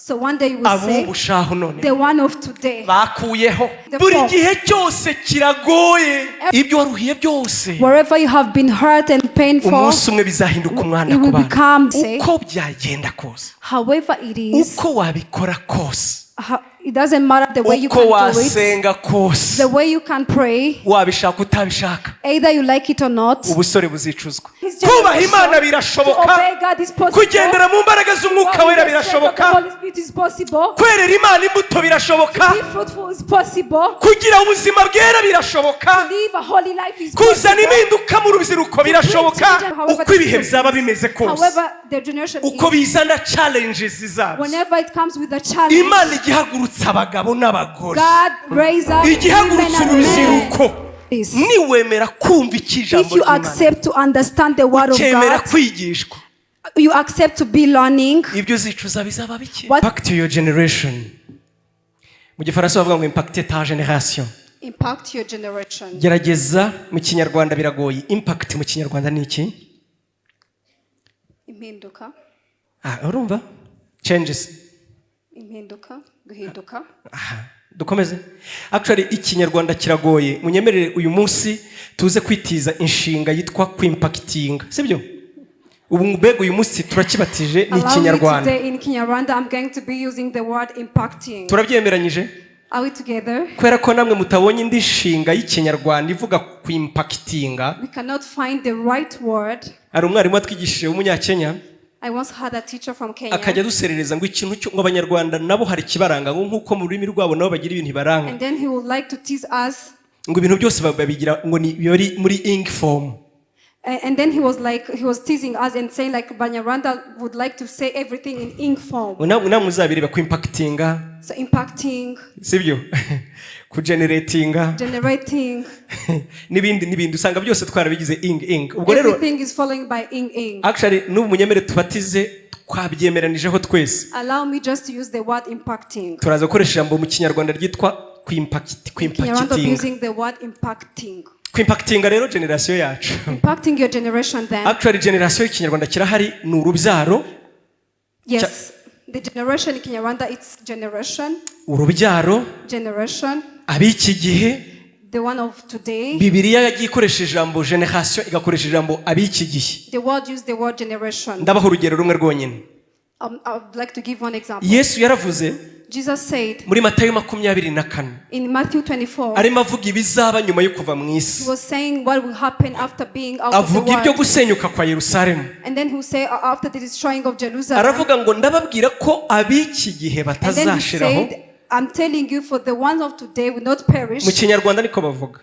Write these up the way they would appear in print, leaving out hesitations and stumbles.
So one day you will say, Abubu shahu none the one of today. Bakuyeho. The Buri fourth. Gihe cyose kiragoye, ibyo waruhiye byose, Wherever you have been hurt and painful, umunsi umwe bizahinduka umwana it ku will bana. Become, say, Uko byagenda kose, however it is, uko wabikora kose, it doesn't matter the way you uko can do it, wasenga kose, the way you can pray, wabishaka utabishaka, either you like it or not. Ubusore buzicuzwa. His Kubaha generation, Imana to birashoboka, obey God is possible. kugendera mu mbaraga z'Umwuka Walk in Wera the strength of the birashoboka, Holy Spirit is possible. kwerera Imana imbuto birashoboka, Be fruitful is possible. Kugira ubuzima bwera birashoboka, Live a holy life is kuzana possible. impinduka mu rubyiruko birashoboka. Uko ibihe byaba bimeze kose, However, the generation uko is, bizana challenges zabyo, whenever it comes with a challenge, Imana igihagurutsa abagabo n'abagore, God raise up women igihagurutsa and men. Urubyiruko. Please. Niwemera kumva icyo ijambo If you ry'Imana, accept to understand the word of ukemera God, kwigishwa, you accept to be learning. Ibyo uzicuza bizaba bike. What- Impact your generation, mu Gifaransa bavuga ngo impacte ta génération. Impact your generation. Gerageza mu Kinyarwanda biragoye. Impact mu Kinyarwanda ni iki? Impinduka. Ah, urumva changes. Impinduka, guhinduka. Aha, dukomeze. Actually Ikinyarwanda kiragoye. Munyemerere uyu munsi tuze kwitiza inshinga yitwa kwimpactinga, sibyo? Ubu mbega uyu munsi turakibatije ni Allow me Ikinyarwanda. today in Kinyarwanda, I'm going to be using the word impacting. Turabyemeranyije? Are we together? Kubera ko namwe mutabonye indi nshinga y'Ikinyarwanda ivuga kwimpactinga. We cannot find the right word. Hari umwarimu watwigishije w'Umunyakenya, I once had a teacher from Kenya. Akajya aduserereza ngo ikintu cyo ngo Abanyarwanda nabo hari ikibaranga, ngo nk'uko mu rurimi rwabo nabo bagira ibintu bibaranga, And then he would like to tease us. Ngo ibintu byose babigira ngo ni biri muri ing form. And then he was like, he was teasing us and saying like Banyarwanda would like to say everything in ing form. Ngo namwe namwe uzabireba kwimpactinga, So impacting, sibyo, kugeneratinga, generating, n'ibindi n'ibindi, usanga byose twarabigize ing ing. Ubwo rero everything is following by ing ing. Actually n'ubu munyemere tubatize, twabyemeranyijeho twese. Allow me just to use the word impacting. Turaza gukoresha ijambo mu Kinyarwanda ryitwa kwimpact, In Kinyarwanda, kwimpactinga. using the word impacting. Kwimpactinga rero generation yacu. Impacting your generation then. Actually generation y'Ikinyarwanda kirahari, ni urubyaro. Yes. The generation in Kinyarwanda, it's generation, Urubyaro, generation, ab'iki gihe. The one of today. Bibiliya yagiye ikoresha ijambo generation, igakoresha ijambo ab'iki gihe. The world used the word generation. Ndabaha urugero rumwe rwonyine. I would like to give one example. Yesu yaravuze Jesus said muri Matayo 24, in Matthew 24, arimo avuga ibizaba nyuma yo kuva mu he isi, was saying what will happen after being out of the avuga ibyo world. Gusenyuka kwa Yerusalemu. And then he will say after the destroying of Jerusalem. Aravuga ngo ndababwira ko ab'iki gihe And then he batazashiraho. said, "I'm telling you, for the ones of today will not perish." Mu Kinyarwanda niko bavuga,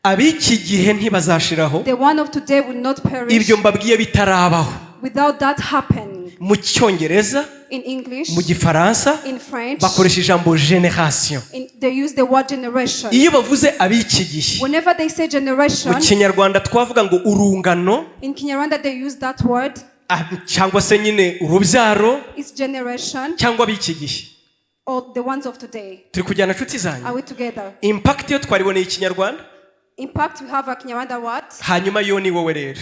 ab'iki gihe ntibazashiraho The one of today will not perish ibyo mbabwiye bitarabaho. Without that happening. Mu Cyongereza, In English, mu Gifaransa, in French, bakoresha ijambo generation. They use the word generation. Iyo bavuze ab'iki gihe, Whenever they say mu generation, Kinyarwanda twavuga ngo urungano, in Kinyarwanda they use that word. Ah, cyangwa se nyine urubyaro, It's generation cyangwa ab'iki gihe. Or the ones of today. Turi kujyana nshuti zanyu? Are we together? Impact yo twariboneye Ikinyarwanda. Impact, we have a Kinyarwanda word. Hanyuma yo ni wowe rero,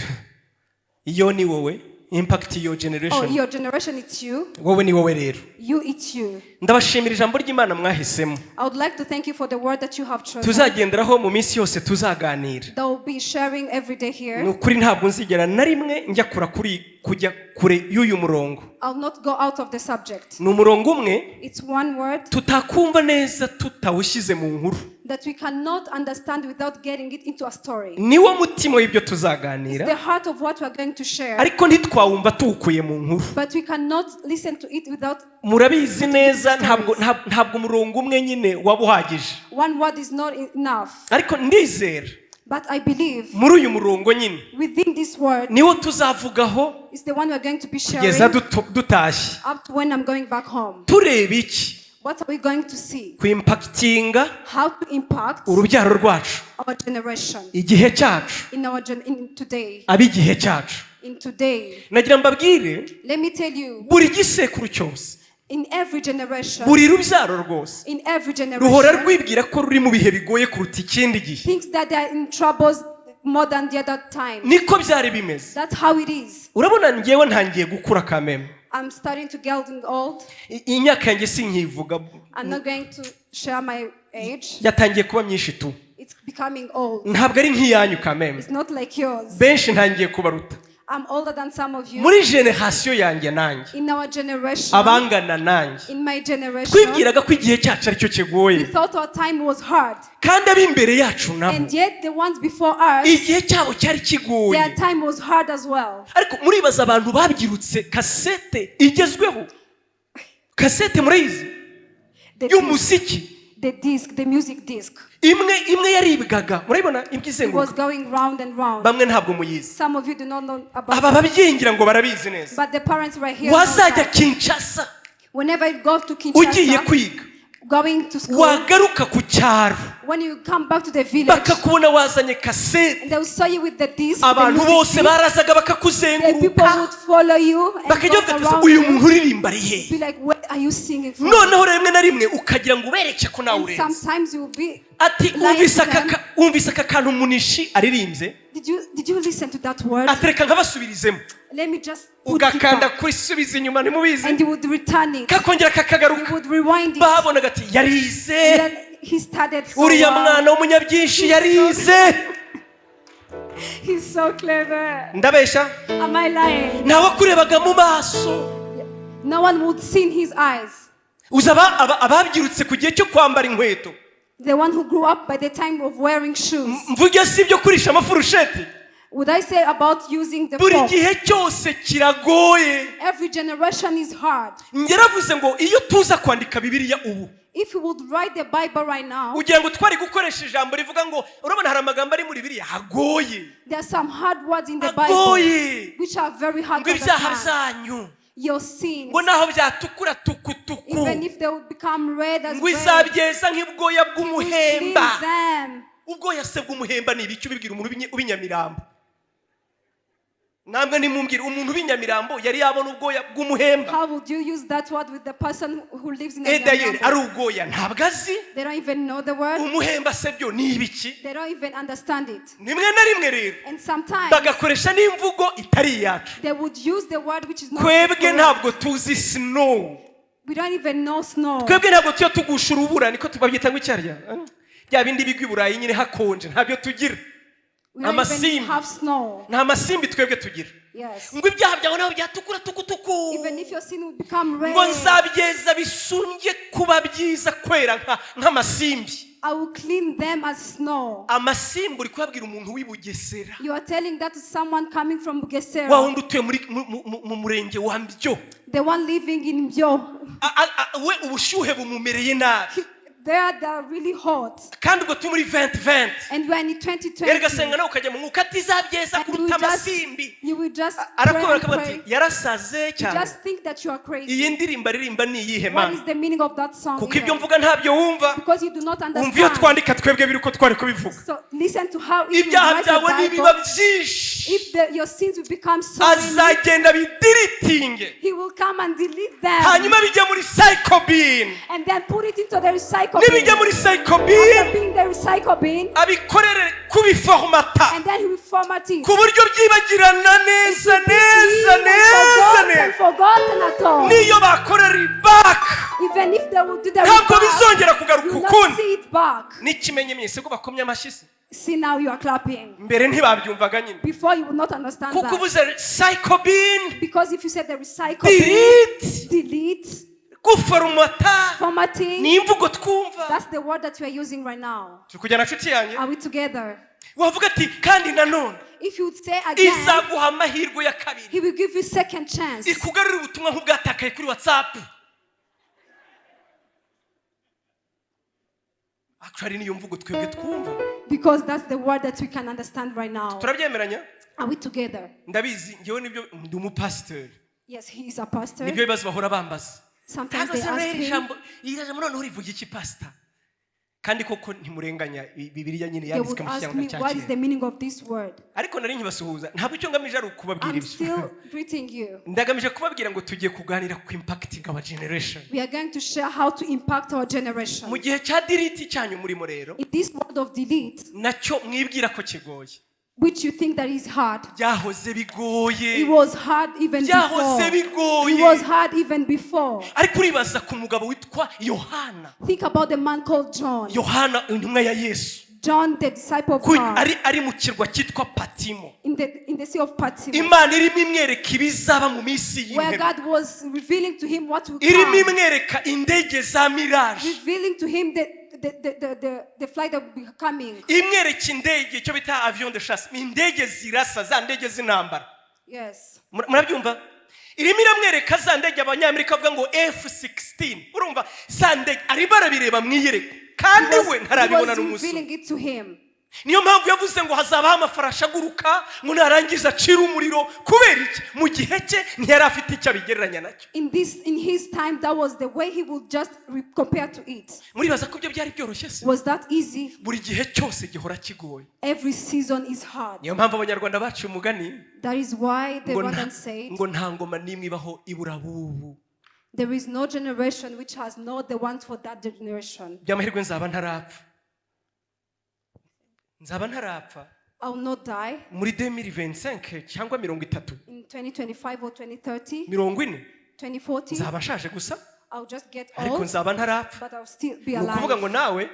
iyo ni wowe, impact your Oh, generation. your generation, it's you. Wowe ni wowe rero. You, it's you. Ndabashimira ijambo ry'Imana mwahisemo I would like to thank you for the word that you have chosen. tuzagenderaho mu minsi yose tuzaganira. That will be sharing every day Ni here. ukuri ntabwo nzigera na rimwe njya kura kuri kujya kure y'uyu murongo. I'll not go out of the subject. Ni umurongo umwe It's one word tutakumva neza tutawushyize mu nkuru. That we cannot understand without getting it into a story. Niwo mutima w'ibyo It's tuzaganira, the heart of what we are going to share, ariko ntitwawumva tuwukuye mu nkuru. But we cannot listen to it without Murabizi neza ntabwo ntabwo umurongo umwe nyine waba uhagije, one word is not enough. Ariko ndizera But I believe muri uyu murongo nyine within this word niwo tuzavugaho is the one we are going to be kugeza sharing dutashye. Up to when I'm going back home. Tureba iki? What are we going to see? Kwimpactinga How to impact urubyaro rwacu, our generation igihe cyacu, in today. Ab'igihe cyacu. In today. Nagira mbabwire, Let me tell you, buri gisekuru cyose, in every generation, buri rubyaro rwose in every ruhora generation, rwibwira ko ruri mu bihe bigoye kuruta ikindi gihe. Thinks that they are in troubles more than the other time. Niko byari bimeze. That's how it is. Urabona ngewe ntangiye gukura kameme. I'm starting to get old. Imyaka yanjye sinkivuga. I'm not going to share my age. Yatangiye kuba myinshi tu. It's becoming old. Ntabwo ari nk'iyanyu kameme. It's not like yours. Benshi ntangiye kubaruta. I'm older than some of you. Muri generasiyo yanjye nanjye, In our generation, abangana nanjye, in my generation, twibwiraga ko igihe cyacu aricyo kigoye, we thought our time was hard. kandi ab'imbere yacu nabo And yet the ones before us, igihe cyabo cyari kigoye. their time was hard as well. Ariko muribaza abantu babyirutse kasete igezweho, kasete murayizi y'umuziki, The disc, the music disc. Imwe imwe yaribwaga, murayibona imwe It izenguruka. was going round and round. Bamwe ntabwo muyizi. Some of you do not know about Aba babyeyi ngira ngo barabizi neza. But the parents right here Wazajya Kinshasa whenever you go to ugiye Kinshasa, kwiga, going to school, wagaruka ku cyaro when you come back to the village, bakakubona wazanye kasete, and they will saw you with the disc, the abantu music bose disc, barazaga the people bakakuzenguruka, would follow you and bakajya go bavuga ati, around uyu you, muntu uririmba ari hehe? be like, where are you singing from? Noneho rimwe na rimwe ukagira ngo ubereke ko nawe And urenze. sometimes you will be Ati lying wumvise to aka them. wumvise aka kantu Munishi aririmbye, Did you listen to that word? atereka nkabasubirizemo. Let me just put it Ugakanda back. kuri subiza inyuma, ntimubizi, And you would return it. kakongera You kakagaruka. would rewind it. Babonaga ati yarize, And then he started so uriya well. mwana w'umunyabwinshi yarize. He's so clever. Ndabesha? Am I lying? Ntawe akurebaga mu maso. No one would see in his eyes. Uzi ababyirutse ku gihe cyo kwambara inkweto, The one who grew up by the time of wearing shoes. Mvuge si ibyo kurisha amafurusheti. Would I say about using the Buri fork? gihe cyose kiragoye. Every generation is hard. Ngeravuze ngo iyo tuza kwandika Bibiliya ubu, If you would write the Bible right now, ugira ngo twari gukoresha ijambo rivuga ngo urabona hari amagambo ari muri Bibiliya agoye, there are some hard words in the Bible agoye, which are very hard ngo to ibyaha understand. byanyu Your sins, ngo naho byatukura tukutuku, even if they would become red as ngo red, izabyeza nk'ubwoya He will bw'umuhemba. cleanse them. Ubwoya se bw'umuhemba ni ibiki? Ubibwira umuntu w'inyamirambo. Namwe nimumbwire umuntu w'inyamirambo yari yabona ubwoya bw'umuhemba. How would you use that word with the person who lives in Edayeri Nyamirambo? ari ubwoya ntabwo azi. They don't even know the word. Umuhemba se byo ni ibiki? They don't even understand it. Rimwe na rimwe rero And sometimes bagakoresha n'imvugo itari iyacu. they would use the word which is not Twebwe correct. ntabwo tuzi snow. We don't even know snow. Twebwe ntabwo tujya tugusha urubura, niko tubabyita ngo icyarya bya bindi bigwa i Burayi nyine hakonje, ntabyo tugira. We don't even Amasimbi. have snow. Nta masimbi twebwe tugira. Yes. Ngo ibyaha byawe naho byatukura tukutuku, Even if your sin will become red, ngo nzabyeza bisumbye kuba byiza kwera nk'amasimbi. I will clean them as snow. Amasimbi uri kubabwira umuntu w'i Bugesera, You are telling that to someone coming from wa Bugesera, wundi utuye muri mu murenge wa Mbyo, the one living in Mbyo. We ubushyuhe bumumereye nabi. There they are really hot. Kandi ubwo turi muri 2020, And we are in 2020. erega senga nawe ukajya mu mwuka atizabyeza And you kuruta will just, amasimbi. you will just pray Arakubwira and akavuga ati pray. yarasaze You cyane. just think that you are Iyi crazy. ndirimbo aririmba ni iyihe What mana? is the meaning of that song? Kuko ibyo even? mvuga ntabyo wumva. Because you do not Wumva iyo understand. twandika twebwe biri uko twari kubivuga. So listen to how if you Ibyaha write the byawe nibiba Bible, byinshi, if your sins will become so many, azagenda bidiritinge, he will come and delete them hanyuma bijya muri psychobin. and then put it into the recycle bin. Nibijya muri After psychobin, being the recycle bin, abikorere kubiformata and then he will format it. ku buryo byibagirana neza It will be neza clean and neza forgotten, neza. forgotten at all. Niyo bakorera ibaka, Even if they will do the ntabwo reback, bizongera you kugaruka will not ukundi. see it back. N'ikimenyamyese ko bakomye amashyi se. See, now you are clapping. Mbere ntibabyumvaga nyine. Before you would not understand Kuko that. ubuze psychobin, Because if you said the recycle bin, delete, delete, guforomata, formatting, ni imvugo twumva. that's the word that you are using right now. Turi kujyana nshuti yanjye? Are we together? Wavuga ati kandi nanone If you would say again, izaguha amahirwe ya kabiri, he will give you second chance. ikugarurire ubutumwa nk'ubwatakaye kuri WhatsApp. Actually niyo mvugo twebwe twumva. Because that's the word that we can understand right now. Turabyemeranya? Are we together? Ndabizi ngewe nibyo, ndi umupasiteri. Yes, he is a pastor. Nibyo bibazo bahora bambaza. Sometimes Ntabwo they se ask rero him, ijambo iri jambo noneho rivuga iki pastor? Kandi koko ntimurenganya, Bibiliya nyine they would yanditswe mu ask kinyarwanda me, cya what is the kera. meaning of this word? Ariko nari nkibasuhuza, ntabwo icyo ngamije ari ukubabwira I'm ibyo. still greeting you. Ndagamije kubabwira ngo tugiye kuganira ku impacting our generation. We are going to share how to impact our generation. Mu gihe cya delete cyanyu murimo rero, In this world of delete, nacyo mwibwira ko kigoye, Which you think that is hard. Byahoze bigoye. It was hard even Byahoze before. bigoye. It was hard even before. Ariko uribaza ku mugabo witwa Yohana. Think about the man called John. Yohana intumwa ya Yesu. John, the disciple of God. Ari mu kirwa cyitwa Patimo. In the sea of Patmos. Imana irimo imwereka ibizaba mu minsi y'imperuka. Where God was revealing to him what will come. Irimo imwereka indege za Mirage. Revealing to him the flight that will be coming. Imwereka indege icyo bita avion de chasse, indege zirasa za ndege z'intambara. Yes. Murabyumva? Irimo iramwereka za ndege abanyamerika bavuga ngo F-16. Urumva za ndege ari barabireba mwiyereko. Kandi we ntarabibona n'umunsi. Niyo mpamvu yavuze ngo hazabaho amafarashi aguruka ngo narangiza acira umuriro. Kubera iki? Mu gihe cye ntiyari afite icyo abigereranya nacyo. In his time that was the way he would just compare to it. Muribaza ko ibyo byari byoroshye se? Was that easy? Buri gihe cyose gihora kigoye. Every season is hard. Niyo mpamvu abanyarwanda baciye umugani. That is why the Rwandan said, ngo nta ngoma n'imwe ibaho ibura bubu. There is no generation which has not the ones for that generation. By'amahirwe nzaba ntarapfa. Nzaba ntarapfa. I will not die. Muri 2025 cyangwa 30. In 2025 or 2030. 40. 2040. Nzaba nshaje gusa. I'll just get old. Ariko nzaba ntarapfa. But I'll still be alive. Nukuvuga ngo nawe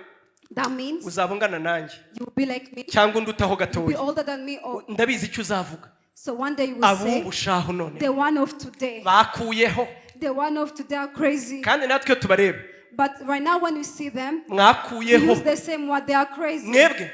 That means uzaba ungana nanjye. You will be like me. Cyangwa undutaho gatoya. You'll be older than me or Ndabizi icyo uzavuga. So one day you will say, Abubu none. The one of today. Bakuyeho. The one of today are crazy. Kandi natwe tubareba. But right now when we see them, mwakuyeho. We use the same word, they are crazy. Mwebwe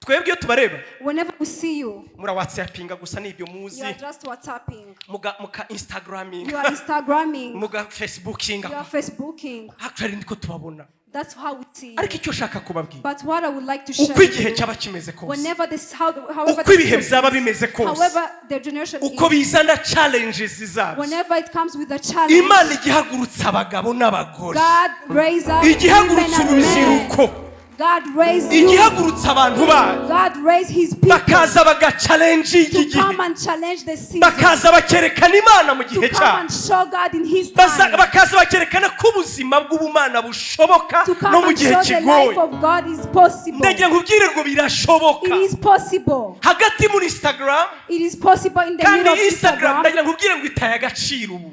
twebwe iyo tubareba. Whenever we see you, mura WhatsAppinga gusa nibyo muzi. You are just WhatsApping. Muka Instagramming. You are Instagramming. Muga Facebooking. You are Facebooking. Actually niko tubabona. That's how we see you. Ariko icyo ushaka kubabwira. But what I would like to share. Uko igihe cyaba kimeze kose. Whenever this, however uko ibihe byaba bimeze kose. However the generation uko is. Bizana challenges zizaba. Whenever it comes with a challenge. Imana igihagurutsa abagabo n'abagore. God raise up igihagurutsa urubyiruko. God raised you. Igihagurutsa abantu bayo. God raised his people. Bakaza bagachallenge iki To come gihe. and challenge the season. Bakaza bakerekana Imana mu gihe To come cyabo. and show God in his time. Bakaza bakerekana ko ubuzima bw'ubumana bushoboka To come no mu and gihe show the kigoye. life of God is possible. Ndagira nkubwire ngo birashoboka. It is possible. Hagati muri Instagram. It is possible in the Kandi middle of Instagram Instagram. ndagira nkubwire ngo itaye agaciro ubu.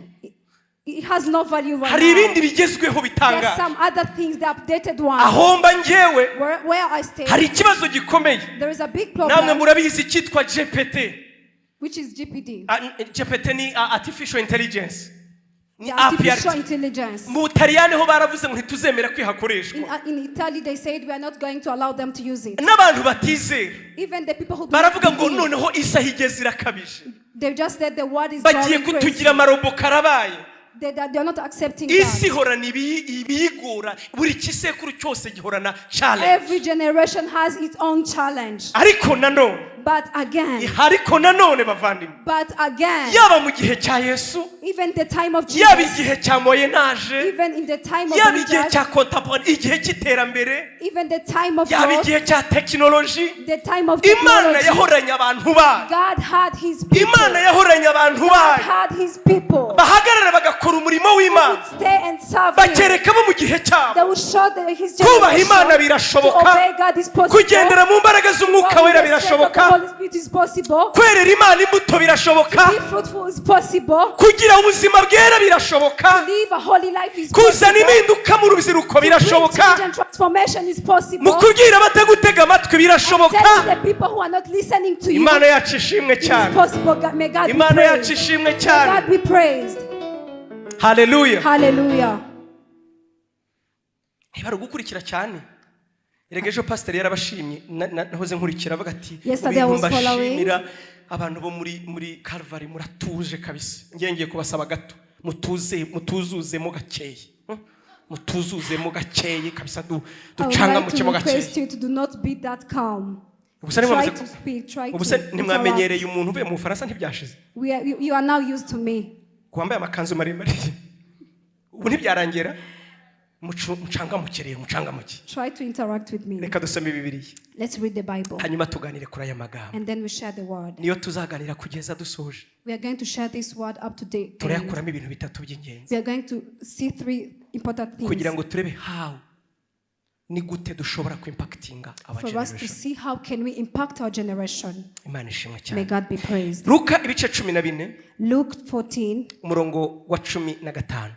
It has no value right Hari ibindi now. bigezweho There's bitangaje. some other things, the updated ones. Aho mba njyewe Where I stay, hari ikibazo gikomeye. There is a big Namwe problem, murabizi cyitwa GPT. which is GPT. GPT ni artificial intelligence. Ni The artificial intelligence. Mu Butaliyani ho baravuze ngo ntituzemera kwihakoreshwa. In Italy they said we are not going to allow them to use it. N'abantu batizera. Even the people who do not Baravuga ngo believe, noneho isaha igeze irakabije. They just said the word is Bagiye going crazy. kutugira amarobo karabaye. They are not accepting Isi that. ihorana ibiyigora, buri kisekuru cyose gihorana challenge. Every generation has its own challenge. Ariko nanone, But again, ariko nanone bavandimwe, but again, yaba mu gihe cya Yesu, even the time of yaba Jesus, igihe cya Moyen Age, even in the time of yaba igihe leaders, cya contemporary, igihe cy'iterambere, even the time of yaba growth, igihe cya technology, the time of Imana technology, yahoranye abantu bayo. God had his people. Imana yahoranye abantu God bayo. had his people. Bahagarara bagakora umurimo w'Imana. Would stay and serve him. Bakereka bo mu gihe cyabo. They will show his Kubaha generation Imana to birashoboka. obey God is possible. Kugendera mu mbaraga z'umwuka Walk wera in the strength of the birashoboka. Holy Spirit is possible. Kwerera Imana imbuto birashoboka. Be fruitful is possible. Kugira ubuzima bwera birashoboka. To live a holy life is Kuzana possible. impinduka mu rubyiruko To bring birashoboka. change and transformation is possible. Mu kubwira abatagutega amatwi birashoboka. Telling the people who are not listening to you, Imana yacu ishimwe it is cyane. possible. God, may God be Imana yacu praised. ishimwe May cyane. God be praised. Hallelujah. Hallelujah. Niba ari ugukurikira cyane. Erega ejo pastor yarabashimye, nahoze nkurikira avuga ati Yesterday I was mbashimira abantu bo muri Calvary muratuje kabisa. Ngiye kubasaba gato mutuze, mutuzuzemo gakeye. Mutuzuzemo gakeye kabisa, ducanga I would like mukemo to request gakeye. you to do not be that calm. Ubuse Try to speak, try to ubuse ntimwamenyereye interact. umuntu uvuye mu Bufaransa ntibyashize. You are now used to me. Wambaye amakanzu maremare. Ubu ntibyarangira. Mucangamukereye, mucangamuke. Try to interact with me. Reka dusome Bibiliya. Let's read the Bible. Hanyuma tuganire kuri aya magambo. And then we share the word. Niyo tuzaganira kugeza dusoje. We are going to share this word up to date. Turayakuramo ibintu bitatu by'ingenzi. We are going to see three important things. Kugira ngo turebe how Ni gute dushobora kwimpactinga our For us to generation. See how can we impact our generation. Imana ishimwe May cyane. God be praised. Luka ibice 14, Luke 14, umurongo wa 15.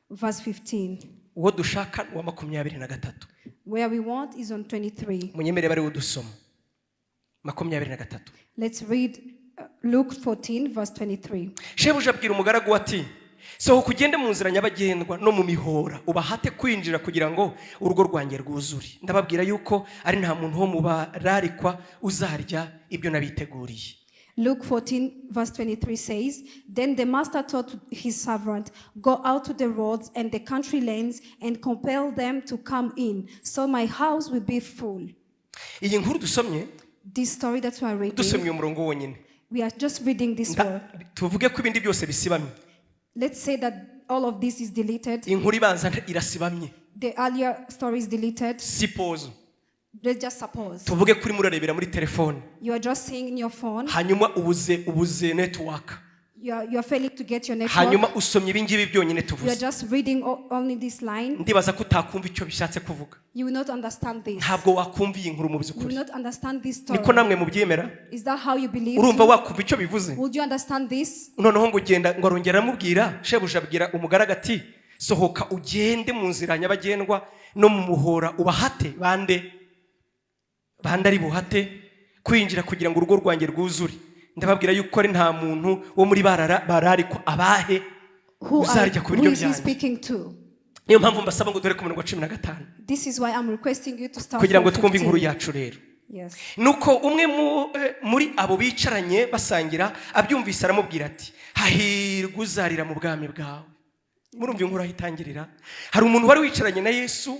Verse 15. Uwo dushaka ni uwa 23. Where we want is on 23. Munyemere bari udusoma 23. Let's read Luke 14, verse 23. Shebuja abwira umugaragu we ati sohoka ugende mu nzira nyabagendwa no mu mihora ubahate kwinjira kugira ngo urugo rwanjye rwuzure. Ndababwira yuko ari nta muntu wo mu bararikwa uzarya ibyo nabiteguriye. Luke 14, verse 23 says, "Then the master told his servant, 'Go out to the roads and the country lanes and compel them to come in, so my house will be full.'" Iyi nkuru dusomye, This story that we are reading, dusomye uyu murongo wonyine, we are just reading this word. Tuvuge ko ibindi byose bisibamye. Let's say that all of this is deleted. Inkuru ibanza irasibamye. The earlier story is deleted. Suppose, Let's just suppose. Tuvuge kuri murarebera muri telefone, You are just seeing in your phone. Hanyuma ubuze network, You are failing to get your network. Hanyuma usomye ibi ngibi byonyine You are tuvuze, just reading only this line. Ndibaza ko utakumva icyo bishatse kuvuga. You will not understand this. Ntabwo wakumva iyi nkuru mu You will by'ukuri. Not understand this story. Niko namwe mubyemera? Is that how you believe Urumva too? wakumva icyo bivuze? Would you understand this? Noneho ngo ugenda ngo arongera aramubwira, shebuja abwira umugaragu ati sohoka ugende mu nzira nyabagendwa no mu muhora ubahate bande bande ari buhate kwinjira kugira ngo urugo rwanjye rwuzure. Ndababwira yuko ari nta muntu wo muri barara bararikwa abahe uzarya ku Who biryo is he byanjye. Speaking to? Niyo mpamvu mbasaba ngo dore ku murongo wa 15, This is why I'm requesting you to start kugira ngo from twumve inkuru 15. yacu rero. Yes. Nuko umwe muri abo bicaranye basangira abyumvise aramubwira ati hahirwa uzarira mu bwami bwawe. Murumva inkuru aho itangirira? Hari umuntu wari wicaranye na Yesu,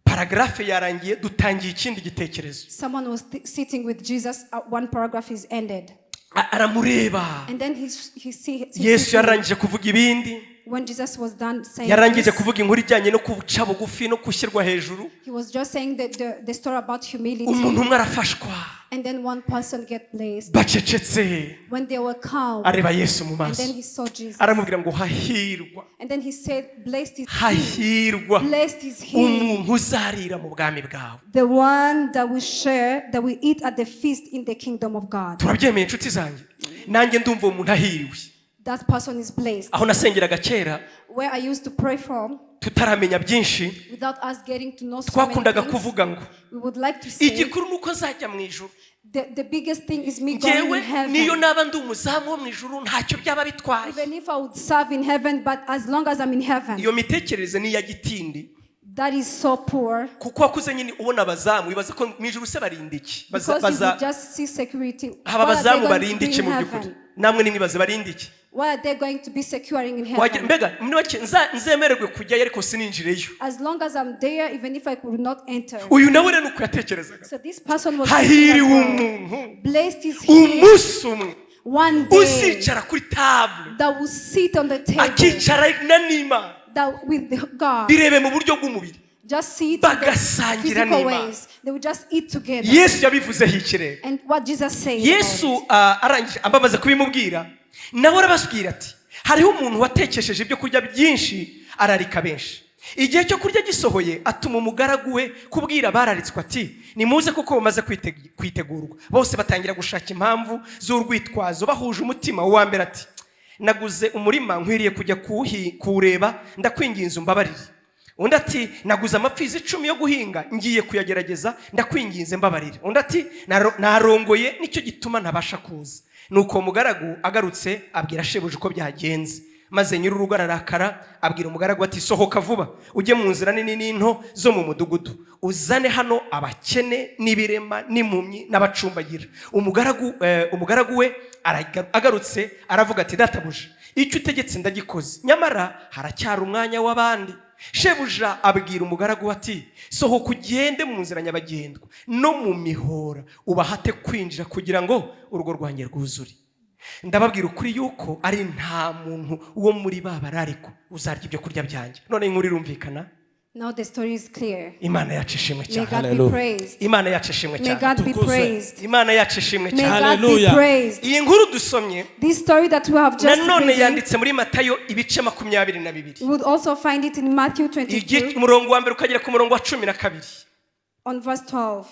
paragraphe yarangiye, dutangiye ikindi gitekerezo. Someone was sitting with Jesus. One paragraph is ended. Aramureba. And then he see, he Yesu see him. Yararangije kuvuga ibindi. When Jesus was done saying Yarangije this, kuvuga inkuru ijyanye no guca bugufi no gushyirwa hejuru, he was just saying the story about humility. Umuntu umwe arafashwa. And then one person get blessed. Bacecetse, When they were calm, areba Yesu mu and maso, then he saw Jesus. aramubwira ngo hahirwa, And then he said, "Blessed is he. Hahirwa Blessed is he, umuntu uzarira mu bwami bwawe. The one that will share, that will eat at the feast in the kingdom of God." Turabyemeye inshuti zanjye? Nanjye ndumva uwo muntu ahiriwe. That person is blessed. Aho nasengeraga kera, Where I used to pray from, tutaramenya byinshi, without us getting to know so many twakundaga things, kuvuga ngo we would like to say, igikuru ni uko nzajya mu ijuru. the biggest thing is me going Ngewe in niyo heaven. naba ndi umuzamu wo mu ijuru ntacyo byaba bitwaye. Even if I would serve in heaven, but as long as I'm in heaven, Iyo mitekerereze ni iya gitindi. That is so poor. Kuko wakuze nyine ubona abazamu wibaza ko mu ijuru se barinda iki? Because you would just see security. Aba What are they bazamu going to barinda do iki in mu by'ukuri? heaven? Namwe nimwibaze barinda iki? What are they going to be securing in Wagira- heaven? Mbega muri make nzemererwe kujyayo ariko sininjireyo. As long as I'm there, even if I could not enter. Uyu nawe rero nuko yatekerezaga. So this person was thinking as Hahiriwe well. umuntu Blessed is he umunsi umwe one day uzicara kuri table, that will sit on the table akicarana n'Imana, that with God. birebe mu buryo bw'umubiri, Just see it in the bagasangira physical n'Imana. ways. They will just eat together. Yesu yabivuzeho ikirere. And what Jesus said about Yesu it. Arangije ababaza kubimubwira nawe arababwira ati hariho umuntu watekesheje ibyo kurya byinshi ararika benshi. Igihe cyo kurya gisohoye atuma umugaragu we kubwira abararitswe ati nimuze kuko bamaze kwitegurwa. Bose batangira gushaka impamvu z'urwitwazo bahuje umutima. Uwa mbere ati naguze umurima nkwiriye kujya kuwureba ndakwinginze umbabarire. Undi ati naguze amapfizi 10 yo guhinga ngiye kuyagerageza ndakwinginze mbabarire. Undi ati narongoye nicyo gituma ntabasha kuza. Nuko umugaragu agarutse abwira shebuja uko byagenze. Maze nyir'urugo ararakara abwira umugaragu ati sohoka vuba ujye mu nzira nini n'into zo mu mudugudu uzane hano abakene n'ibirema n'impumyi n'abacumbagira. Umugaragu we agarutse aravuga ati databuja icyo utegetse ndagikoze nyamara haracyari umwanya w'abandi. Shebuja abwira umugaragu ati sohoka ugende mu nzira nyabagendwa no mu mihora ubahate kwinjira kugira ngo urugo rwanjye rwuzure. Ndababwira ukuri yuko ari nta muntu wo muri ba barariko uzarya ibyo kurya byanjye. None inkuru irumvikana? Now the story is clear. Imana yacu ishimwe May cyane. God be Hallelujah. praised. Imana yacu ishimwe May cyane. God be Tukuzwe. praised. Imana yacu ishimwe May cyane. God be Hallelujah. praised. Iyi nkuru dusomye This story that we have just nanone reading, yanditse muri Matayo ibice 22. we would also find it in Matthew 22. Umurongo wa mbere ukagera ku murongo wa 12. On verse 12,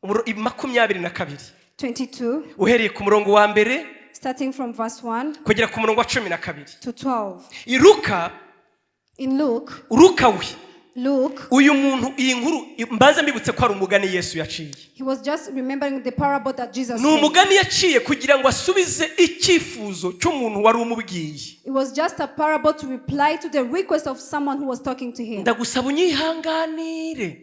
22, 22, uhereye ku murongo wa mbere starting from verse 1 kugera ku murongo wa 12. to 12. Luka, In Luke, Luka we Luke, uyu muntu, iyi nkuru mbanza mbibutse ko ari umugani Yesu yaciye. He was just remembering the parable that Jesus Ni said. umugani yaciye kugira ngo asubize icyifuzo cy'umuntu wari umubwiye. It was just a parable to reply to the request of someone who was talking to him. Ndagusaba unyihanganire,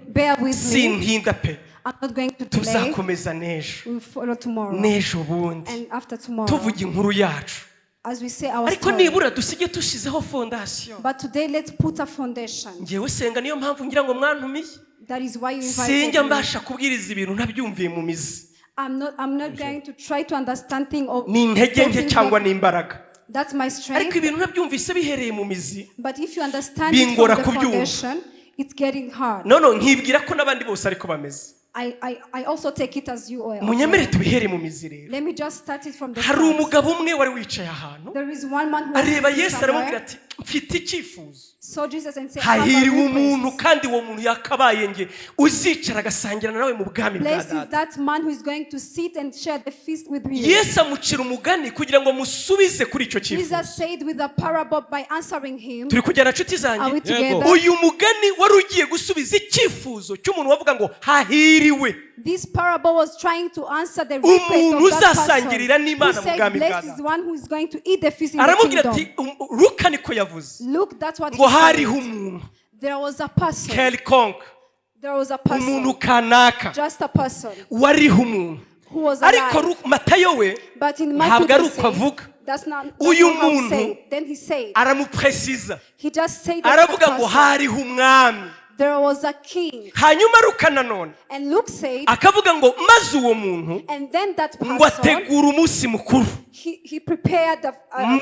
Bear with me. sintinda pe. I'm not going to delay. Tuzakomeza n'ejo, We'll follow tomorrow n'ejo bundi, and after tomorrow tuvuga inkuru yacu. as we say our Ariko story. nibura dusige dushyizeho fondasiyo. But today, let's put a foundation. Ngewe senga, niyo mpamvu ngira ngo mwantumiye. That is why you invited Sinjya me. mbasha kubwiriza ibintu ntabyumviye mu mizi. I'm not going to try to understand thing or Ni intege nke talking cyangwa about- n'imbaraga, That's my ariko strength. ibintu ntabyumvise bihereye mu mizi, But if you understand it from bingora the kubyumva. foundation, it's getting hard. None nkibwira ko n'abandi bose ariko bameze. I also take it as you are. Munyemere tubihere mu mizi rero. Let me just start it from the Hari start. umugabo umwe wari wicaye ahantu, There is one man who was areba sitting Yesu, aramubwira somewhere, ati mfite icyifuzo. Saw Jesus and said, "I have a Hahiriwe umuntu, request. kandi uwo muntu yakabaye nge, uzicara agasangira nawe mu bwami bwa Blessed is Data." that man who is going to sit and share the feast with you." Yesu amucira umugani kugira ngo amusubize kuri icyo cyifuzo. Jesus said with a parable by answering him. Turi kujyana, nshuti Are we zanjye? together? Uyu mugani wari ugiye gusubiza icyifuzo cy'umuntu wavuga ngo hahiriwe This parable was trying to answer the request umuntu of that person uzasangirira who n'Imana mu said, bwami bwa "Blessed is Data. the one who is going to eat the feast in the Aramubwira kingdom." ati Luka niko yavuze Look, that's what ngo he said. hariho umuntu There was a person. quelconque, There was a person. umuntu kanaka, Just a person wariho umuntu. Who was Ariko alive. Matayo we But in Matthew, ntabwo ari they uko say, avuga. that's Uyu not how he muntu said. Then he said, aramupresiza, he just said that aravuga ngo person. hariho umwami. There was a king. Hanyuma Luka nanone And Luke said, akavuga ngo maze uwo muntu and then that ngo person, ategura umunsi mukuru. he prepared a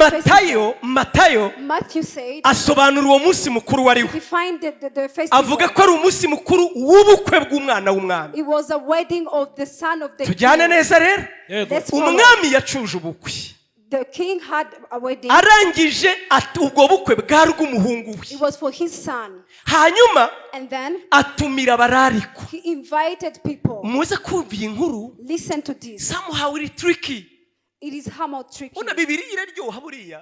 festival. Matayo Matthew said, asobanura uwo munsi mukuru wariho, defined the festival. avuga ko ari umunsi mukuru w'ubukwe bw'umwana w'umwami. It was a wedding of the son of the Tujyane king. neza rero. Yego. Let's follow. Umwami yacuje ubukwe, The king had a wedding. arangije ati ubwo bukwe bwari ubw'umuhungu we. It was for his son. Hanyuma And then atumira abararikwa. He invited people. Muze kumva iyi nkuru. Listen to this. Somehow iri tricky. It is somehow tricky. Una Bibiliya iraryoha buriya,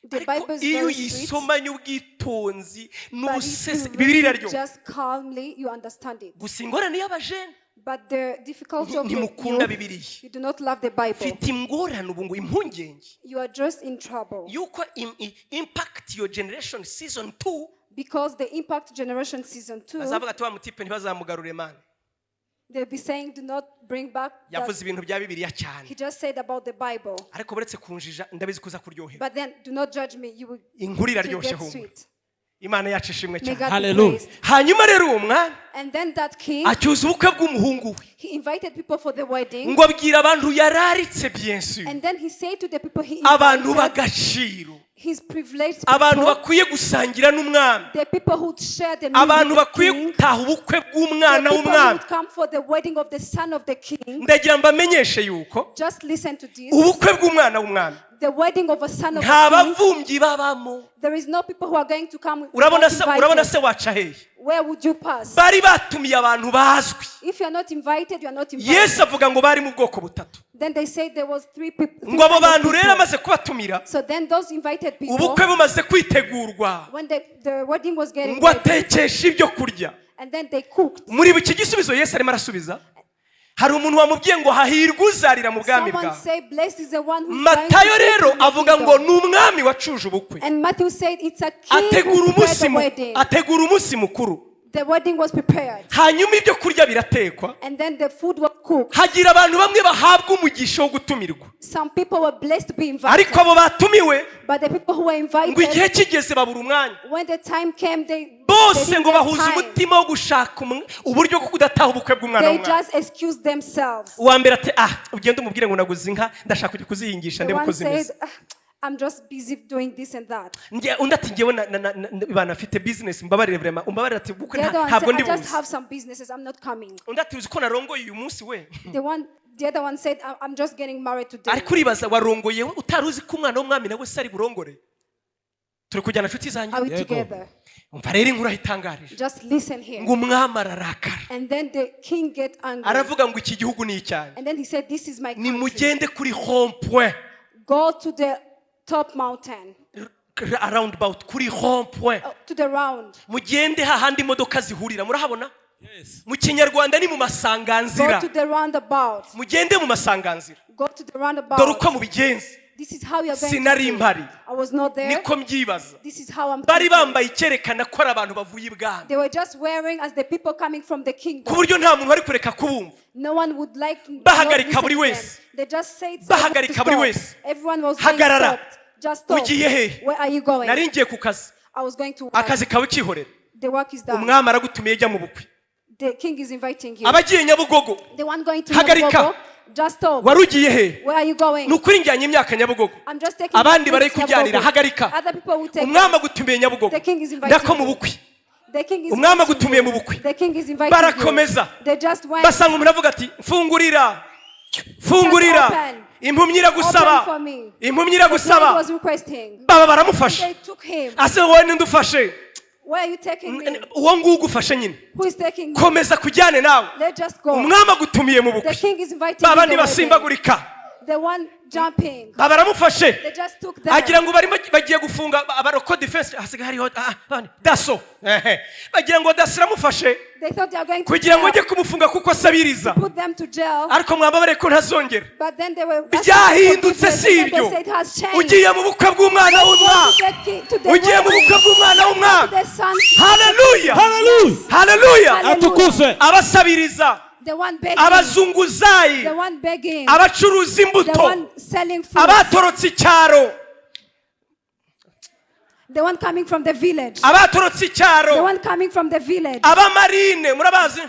The ariko Bible is iyo very sweet. uyisomanye ubwitonzi But if you n'ubusese, read Bibiliya it iraryoha. just calmly, you understand it. Gusa ingorane y'abajene, But the difficulty of the ntimukunda youth, Bibiliya. you do not love the Bible. Mfite ingorane ubu ngo impungenge You are just in trouble. yuko Impact Your Generation season 2 Because the Impact Generation Season 2, bazavuga ati wa mutipe ntibazamugarure man, they'll be saying, do not bring back that. yavuze ibintu bya Bibiliya cyane. He just said about the Bible. Ariko buretse kunjija, ndabizi kuza kuryohera. But then, do not judge me. You will Inkuru it will iraryoshye, get humura. sweet. Imana yacu ishimwe May cyane. God be Hallelujah. praised. Hanyuma rero uwo mwami And then that king, acyuza ubukwe bw'umuhungu we, he invited people for the wedding. ngo abwira abantu yararitse, bien sûr, And then he said to the people he abantu invited, b'agaciro, his privileged abantu people, bakwiye gusangira n'umwami, the people who share the meal abantu with the bakwiye king, gutaha ubukwe the bw'umwana people who w'umwami. would come for the wedding of the son of the king. Ndagira mbamenyeshe yuko Just listen to this. ubukwe bw'umwana w'umwami The wedding of a son of nta a king, bavumbyi babamo. there is no people who are going to come Urabona not se, urabona invited. se waca hehe? Where would you pass? Bari batumiye abantu bazwi. If you are not invited, you are not invited. Yesu avuga ngo bari mu bwoko butatu. Then they said there was three people. Ngo abo bantu rero amaze kubatumira, So then those invited people, ubukwe bumaze kwitegurwa, when the wedding was getting ngo ready, atekeshe ibyo kurya. And then they cooked. Muri iki gisubizo Yesu arimo arasubiza, hari umuntu wamubwiye ngo hahirwa uzarira mu bwami Someone bwawe. said, "Blessed is the one who's going to Matayo eat rero in the avuga ngo kingdom." ni umwami wacuje ubukwe, And Matthew said, "It's a king ategura who prepared umunsi the wedding." ategura umunsi mukuru. The wedding was prepared. Hanyuma ibyo kurya biratekwa. And then the food was cooked. Hagira abantu bamwe bahabwa umugisha wo gutumirwa, Some people were blessed to be invited. ariko abo batumiwe, But the people who were ngo invited, igihe kigeze babura umwanya. When the time came, they Bose didn't ngo get bahuza time. umutima wo gushaka uburyo bwo kudataha ubukwe bw'umwana They w'umwana. just excused themselves. Uwa mbere ati ah, ugende umubwire ngo naguze inka, ndashaka kujya kuzihingisha The ndebe one uko zimeze. said, "Ah, I'm just busy doing this and that." Undi ati ngewe bana afite business, mbabarire vraiment, umbabarire, ati ubukwe The other one ntabwo said, ndi "I just buze. have some businesses, I'm not coming." Undi ati uzi ko narongoye uyu munsi we. The other one said, "I'm just getting married today." Ariko uribaza warongoye we utari uzi ko umwana w'umwami nawe se ari burongore? Turi kujyana nshuti zanjye. Are we together? Umva rero inkuru ahitangarije. Just listen here. Ngo umwami ararakara. And then the king get angry. Aravuga ngo iki gihugu ni icyanjye. And then he said, this is my country. Nimugende kuri rond-point. Go to the top mountain. Roundabout kuri rond-point. To the round. Mugende hahandi imodoka zihurira murahabona? Yes. Mu kinyarwanda ni mu masanganzira. Go to the roundabout. Mugende mu masanganzira. Go to the roundabout. Dore uko mubigenza. This is how you are going Sinari to do. mpari. I was not there. Niko mbyibaza. This is how I'm Bari thinking. bambaye icyerekana ko ari abantu bavuye ibwami. They were just wearing as the people coming from the kingdom. Ku buryo nta muntu wari kureka kubumva. No one would like to Bahagarika buri wese. They just said Bahagarika buri wese. Everyone was Hagarara. Just stop. Ugiye he? Where are you going? Nari ngiye ku kazi. I was going to work. Akazi kawe kihorera. The work is done. Umwami aragutumiye jya mu bukwe. The king is inviting you. Abagiye Nyabugogo. The one going to Hagarika. Nyabugogo. Just stop. Wari ugiye he? Where are you going? Nukuri njyanye imyaka Nyabugogo. I'm just taking Abandi bari kujyanira hagarika. Other people will take. Umwami agutumiye Nyabugogo. The king is inviting. Ndako mu bukwe. The king is Umwami agutumiye mu bukwe. The king is inviting. Barakomeza. They just went. Basanga umuntu avuga ati mfungurira. Fungurira. Impumyi iragusaba. Impumyi iragusaba. Baba baramufasha. Ase wowe ninde ufashe? Where are you taking me? Uwo nguwo ugufashe nyine. Who is taking me? Komeza kujyane nawe. Let's just go. Umwami agutumiye mu bukwe. The king is inviting Babandi basimbagurika. The one jumping. Baba baramufashe. They just took them. Agira ngo barimo bagiye gufunga abaroko defense hasigaye hariho daso. Bagira ngo daso iramufashe. They thought they are going to kugira ngo ajye kumufunga kuko asabiriza. Put them to jail. Ariko mwambabare ko ntazongera. But then they were byahindutse si ibyo. Ugiye mu bukwe bw'umwana w'umwami. Ugiye mu bukwe bw'umwana w'umwami. Hallelujah. Hallelujah. Hallelujah. Atukuzwe. Abasabiriza. The one begging. Abazunguzayi. The one begging. Abacuruza imbuto. The one selling food. Abatorotse icyaro. The one coming from the village. Abatorotse icyaro. The one coming from the village. Abamarine murabazi.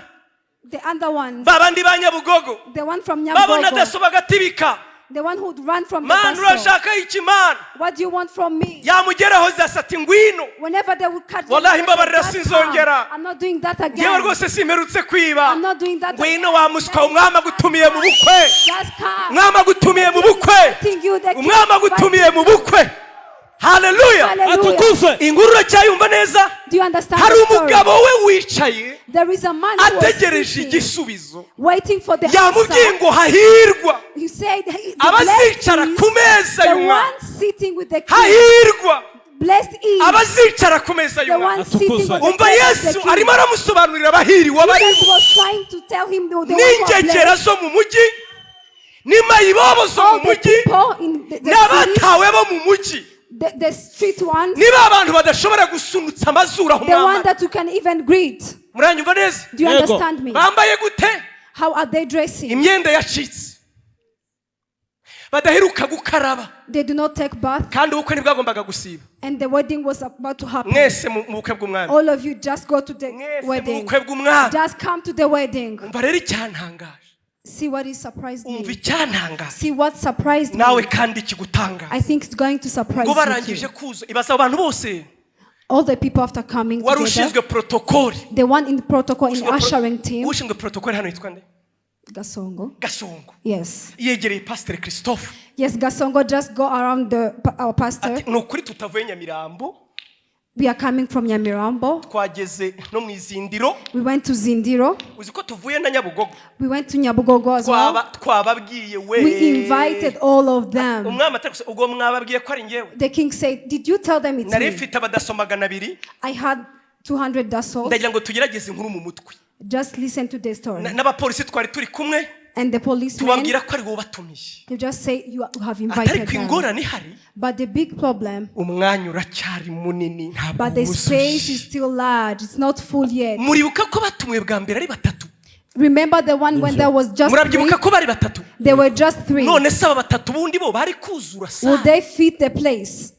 The other ones. Babandi ba Nyabugogo. The one from Nyabugogo. Babona daso bagatibika. The one who'd run from the Man urashaka iki man? What do you want from me? Yamugeraho zasati ngwino. Whenever they would catch Wallahi mbabarira sinzongera. I'm not doing that again. Yewe rwose simperutse kwiba. I'm not doing that. Ngwino wa muswa umwami agutumiye mu bukwe. Just come. Umwami agutumiye mu bukwe. Umwami agutumiye mu bukwe. Hallelujah. Atukuzwe. Inkuru uracyayumva neza? Do you understand? Hari umugabo we wicaye. There is a man ategereje igisubizo. Waiting for the answer. Yamubwiye ngo hahirwa. You said abazicara ku meza the y'umwami. one sitting with the king. Hahirwa. Blessed is abazicara ku meza the one y'umwami. sitting with the Umva Yesu king. arimo aramusobanurira abahiriwe abarimo. Jesus was trying to tell him the one who are N'ingegera blessed. zo mu mujyi. N'imayibobo zo mu All the mujyi. people in the city, N'abatawe bo mu mujyi. the street ones, Niba abantu badashobora gusunutsa amazuru aho the one mwambara. that you can even greet. Muranyumva neza? Do you understand me? Bambaye gute? How are they dressing? Imyenda yacitse. Badaheruka gukaraba. They do not take bath. Kandi ubukwe ntibwagombaga gusiba. And the wedding was about to happen. Mwese mu bukwe bw'umwami. All of you just go to the Mwese mu wedding. bukwe bw'umwami. Just come to the wedding. Umva rero icyantangaje. See what is surprised Umva me. icyantangaje. See what surprised me. Nawe kandi kigutangaje. I think it's going to surprise Ngo you barangije too. kuza ibaza abantu bose. All the people after coming Wari together. ushinzwe protocol. The one in the protocol in ushering team. Ushinzwe protocol hano yitwa nde? Gasongo. Gasongo. Yes. Yegereye Pastor Christophe. Yes, Gasongo just go around our pastor. Ati nukuri tutavuye Nyamirambo. We are coming from Nyamirambo. Twageze no mu Izindiro. We went to Zindiro. Uzi ko tuvuye na Nyabugogo. We went to Nyabugogo as well. Twababwiye we. We invited all of them. Umwami atari ubwo mwababwiye ko ari ngewe. The king said, "Did you tell them it's Nari me?" mfite abadaso 200. I had 200 dasos. Ndagira ngo tugerageze inkuru mu mutwe. Just listen to the story. N'abapolisi twari turi kumwe. And the policemen, tubabwira ko ari wowe batumiye. they just say you have invited Ariko them. ingorane ihari. But the big problem, umwanya uracyari munini ntabwo but the space is wuzuye. still large. It's not full yet. Muribuka ko batumiwe bwa mbere ari batatu. Remember the one when there was just three? Murabyibuka ko bari batatu. There were just three. None se aba batatu bundi bo bari kuzura Will sa. they fit the place?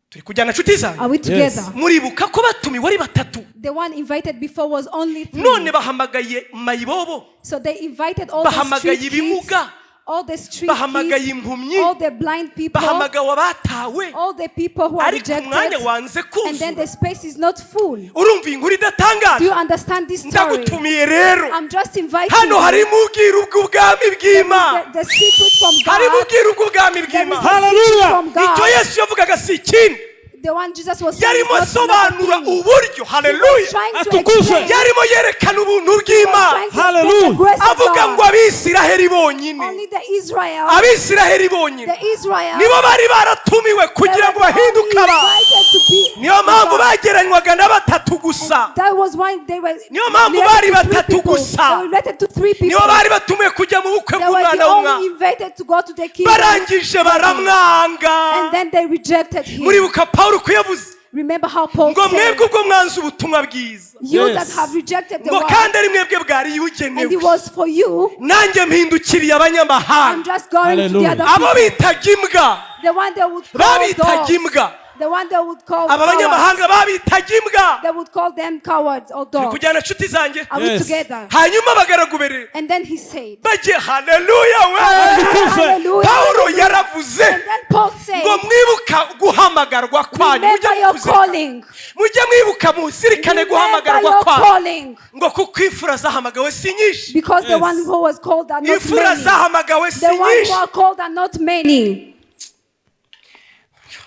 Turi kujyana nshuti zanjye. Are we together? Muribuka ko batumiwe ari batatu. The one invited before was only three. None bahamagaye mayibobo. So they invited all the Bahamagaye street kids, ibimuga. all the street Bahamagaye kids, impumyi. all the blind people, Bahamagawe abatawe. all the people who are Ariko umwanya rejected, wanze and then the kuzura. space is not full. Urumva inkuru idatangaje. Do you understand this story? Ndagutumiye rero. I'm just inviting Hano you. harimo ubwiru bw'ubwami bw'Imana. The secret from Harimo God. ubwiru bw'ubwami There is bw'Imana. the secret from Icyo God. Yesu yavugaga si ikindi. The one Jesus was saying Yarimo is not another asobanura king. uburyo, He haleluya, was trying to Atukuzwe. explain. yarimo yerekana ubuntu He was bw'Imana, trying to explain Hallelujah. the grace of avuga God. ngo Abisiraheli bonyine, Only the Israel, Abisiraheli bonyine the Israel, nibo bari baratumiwe they kugira ngo were only bahinduke abantu. invited to be Niyo mpamvu God. bageranywaga na batatu gusa. That was why they were Niyo mpamvu related bari to three batatu people. gusa. They were related to three people. Nibo bari batumiwe kujya mu bukwe They were bw'umwana the w'umwami. only invited to go to the kingdom. Barangije baramwanga. And then they rejected him. Muribuka Pawulo ko yavuze Remember how Paul ngo said, mwebwe ubwo mwanze ubutumwa bwiza, you Yes. that have rejected the ngo word, kandi ari mwebwe bwari and it bugenewe, was for you, nanjye mpindukiriye I'm abanyamahanga, just going to the Hallelujah. other abo people. bitaga imbwa, The one they would call babitaga dogs. imbwa, The one they would call aba cowards. banyamahanga babitaga imbwa. They would call them cowards or Turi dogs. kujyana nshuti zanjye. Are we Yes. together? Hanyuma abagaragu rero And then he said, bagiye, haleluya we. Atukuzwe. Hallelujah. Pawulo yaravuze And then Paul said, ngo mwibuka guhamagarwa kwanyu, mujye remember your mukuzirikana. calling. Mujye mwibuka muzirikane Remember guhamagarwa your kwanyu, calling. ngo kuko imfura zahamagawe si nyinshi. Because the Yes. one who was called are not Imfura many. zahamagawe si The one who nyinshi. are called are not many.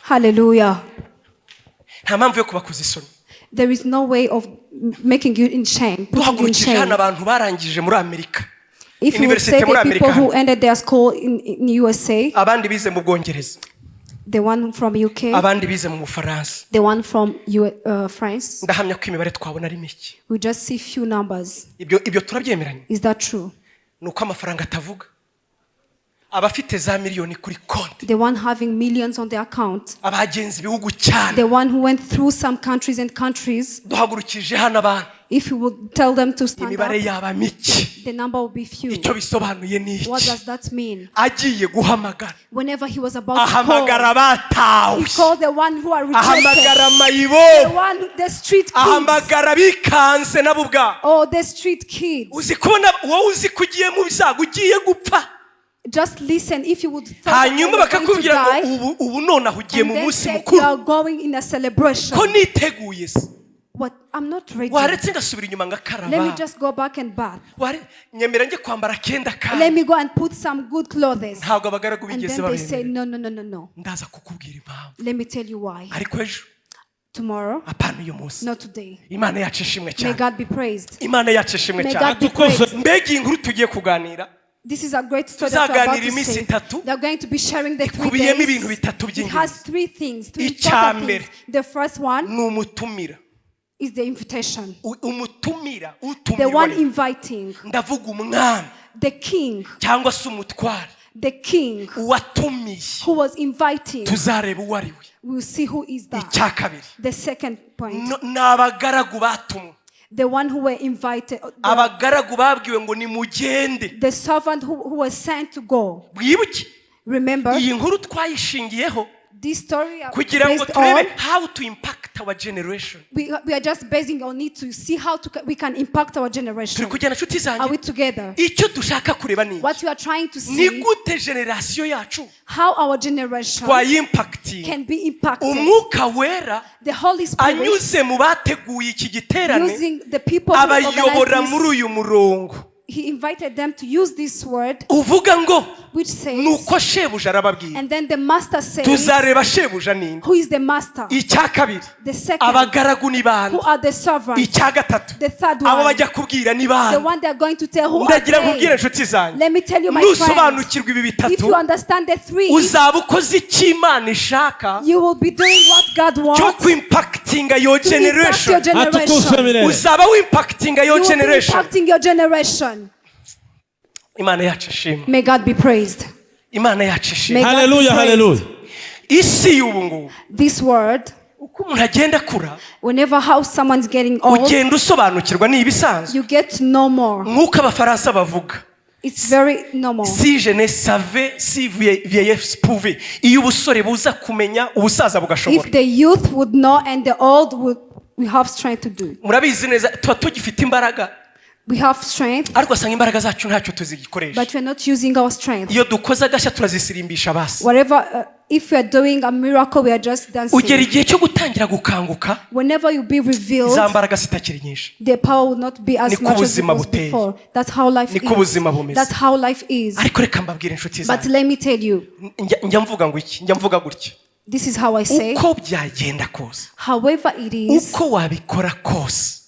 Hallelujah. Nta mpamvu yo kubakoza isoni. There is no way of making you in shame, putting you in Duhagurukije hano shame. abantu barangije muri Amerika, If you would University say muri the people Amerika who ended their school in USA, abandi bize mu Bwongereza, the one from UK, abandi bize mu Bufaransa, the one from France, ndahamya ko imibare twabona ari mike. we just see few numbers. Ibyo turabyemeranya. Is that true? Ni uko amafaranga atavuga, abafite za miliyoni kuri konti, The one having millions on their account, abagenzi ibihugu cyane. the one who went through some countries and countries, Duhagurukije hano abantu, if you would tell them to stand imibare up, yaba mike. the number will be few. Icyo bisobanuye ni What iki? does that mean? Agiye guhamagara, Whenever he was about to ahamagara call, abatawe, he called the one who are rejected, ahamagara the mayibobo, one, the street kids, ahamagara abikanze nabo ubwabo. or the street kids. Uzi kubona wowe uzi ko ugiye mu byago, ugiye gupfa, Just listen. If you would thought that you hanyuma were going to bakakubwira ngo die, ubu nonaha ugiye and mu then munsi said you mukuru, are going in a celebration. ko niteguye se? What? I'm not ready. Waretse ngasubira inyuma Let me ngakaraba, just go back and bath. Nyemera njye kwambara akenda Let kandi. me go and put some good clothes. Ntabwo abagaragu And bigeze then they say, babemera. no, no, no, no, no. Ndaza kukubwira impamvu. Let me tell you why. Ariko ejo, Tomorrow, apana uyu munsi. not today. Imana yacu ishimwe May cyane. God be praised. Imana yacu ishimwe May cyane. God be Atukuzwe. praised. Mbega iyi nkuru tugiye kuganira, This is a great story that we're about tuzaganira to iminsi say. itatu, They are going to be sharing the 3 ikubiyemo ibintu days. bitatu It has by'ingenzi. three things, three Icya important mbere things. The first one ni umutumira. is the invitation. Umutumira, The utumirwa one ni- inviting, ndavuga umwami the king, cyangwa se umutware, the king uwatumiye. who was inviting. Tuzareba uwo ari we. We'll see who is that. Icya kabiri, The second point, ni abagaragu batumwe, the one who were invited, abagaragu babwiwe ngo nimugende. the servant who was sent to go. Mwibuke Remember, iyi nkuru twayishingiyeho this story kugira ngo based turebe on, how to impact our generation. we are just basing on it to see how we can impact our Turi generation. kujyana inshuti Are zanjye? we together? Icyo dushaka kureba ni iki? What we are trying to Ni see, gute generasiyo yacu how our generation twayimpakitinga can be impacted. Umwuka Wera The Holy Spirit anyuze mu bateguye iki giterane, using the people who abayobora organized muri this, uyu murongo he invited them to use this word, uvuga ngo which says, nuko shebuja arababwira. and then the master says, Tuzareba shebuja ninde. who is the master? Icya kabiri, The second, abagaragu ni bande? who are the servants? Icya gatatu, The third abo one, bajya kubwira ni the bande? one they are going to tell, who are Ndagira nkubwire they? inshuti zanjye, Let me tell you, my friends, nusobanukirwa ibi if bitatu, you understand the three, uzaba ukoze icyo Imana ishaka you will be doing what God cyo wants kwimpakitinga your to impact your generation. Atukuzwe generation. milele. Uzaba wimpakitinga You your will be generation. impacting your generation. Imana yacu ishimwe. May God be praised. Imana yacu ishimwe. May God be Haleluya, praised. haleluya. Isi y'ubu ngubu, This word, uko umuntu agenda akura, whenever how someone's getting old, ugenda usobanukirwa ni ibisanzwe. you get to know more. Nk'uko Abafaransa bavuga, It's very normal. si je ne savais si vieillesse pouvait, iyo ubusore buza kumenya, ubusaza bugashobora. If the youth would know and the old would, we have strength to do. Murabizi neza tuba tugifite imbaraga, We have strength, ariko asanga imbaraga zacu ntacyo tuzikoresha. but we're not using our strength. Iyo dukoze agashya turazisirimbisha basi. Whatever, if we are doing a miracle, we are just Ugera dancing. igihe cyo gutangira gukanguka, Whenever you be revealed, za mbaraga zitakiri nyinshi. the power will not be as Niko much as it ubuzima was buteye. before. That's how life Niko is. ubuzima bumeze. That's how life is. Ariko reka mbabwire inshuti But zanjye, let me tell you, njya mvuga ngo iki, njya mvuga gutya. This is how I say. Uko byagenda kose, However it is, uko wabikora kose,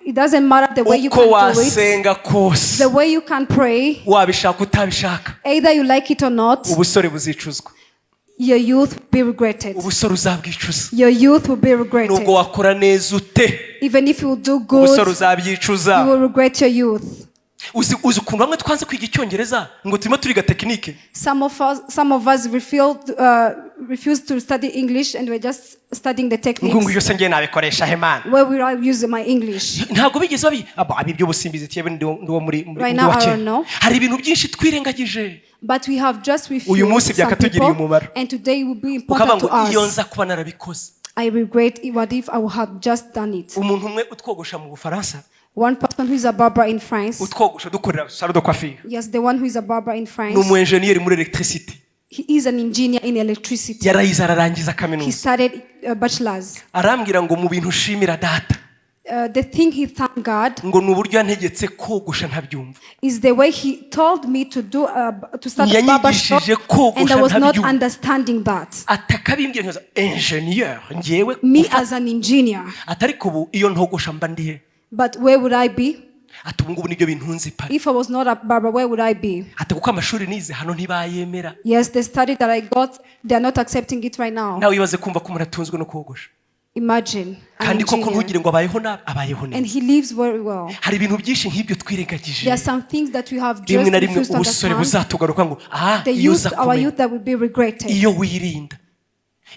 it doesn't matter the way you uko can do it, wasenga kose, the way you can pray, wabishaka utabishaka, either you like it or not, ubusore buzicuzwa. your youth will be regretted. Ubusore uzabwicuza. Your youth will be regretted. Nubwo wakora neza ute, Even if you do good, ubusore uzabyicuza. you will regret your youth. Uzi ukuntu bamwe twanze kwiga icyongereza ngo turimo turiga tekinike. Some of us refuse to study English and we're just studying the techniques. Ngo yose ngiye nabikoresha he man. Where will I use my English? Ntabwo bigeze babi abo by'ubusimbizi tiye ndi wo muri right now, I don't know. Hari ibintu byinshi twirengagije. But we have just refused. Uyu munsi byakatugiriye umumaro. And today will be important to us. Iyo nza kuba narabikoze. I regret what if I would have just done it. Umuntu umwe utwogosha mu Bufaransa. One person who is a barber in France. Utwogosha dukorera salon de coiffure. Yes, the one who is a barber in France. Ni umu engineer muri electricity. He is an engineer in electricity. Yarayize ararangiza kaminuza. He started bachelor's. Arambwira ngo mu bintu ushimira data. The thing he thanked God. Ngo ni uburyo yantegetse kogosha ntabyumva. Is the way he told me to do to start a barber shop, and I was not understanding that. Atakabimbwira nkaza engineer ngewe. Me as an engineer. Atari ubu iyo ntogosha mba ndihe. But where would I be? Ati ubu ngubu nibyo bintunze pari. If I was not a barber, where would I be? Ati kuko amashuri nize hano ntibayemera. Yes, the study that I got, they are not accepting it right now. Nawe ibaze kumva ko umuntu atunzwe no kogosha. Imagine. Kandi koko ntugire ngo abayeho nabi, abayeho neza. And he lives very well. Hari ibintu byinshi nk'ibyo twirengagije. There are some things that we have just rimwe na rimwe refused to ubusore understand. buzatugaruka ngo The youth, our youth that will be regretted. Iyo wirinda,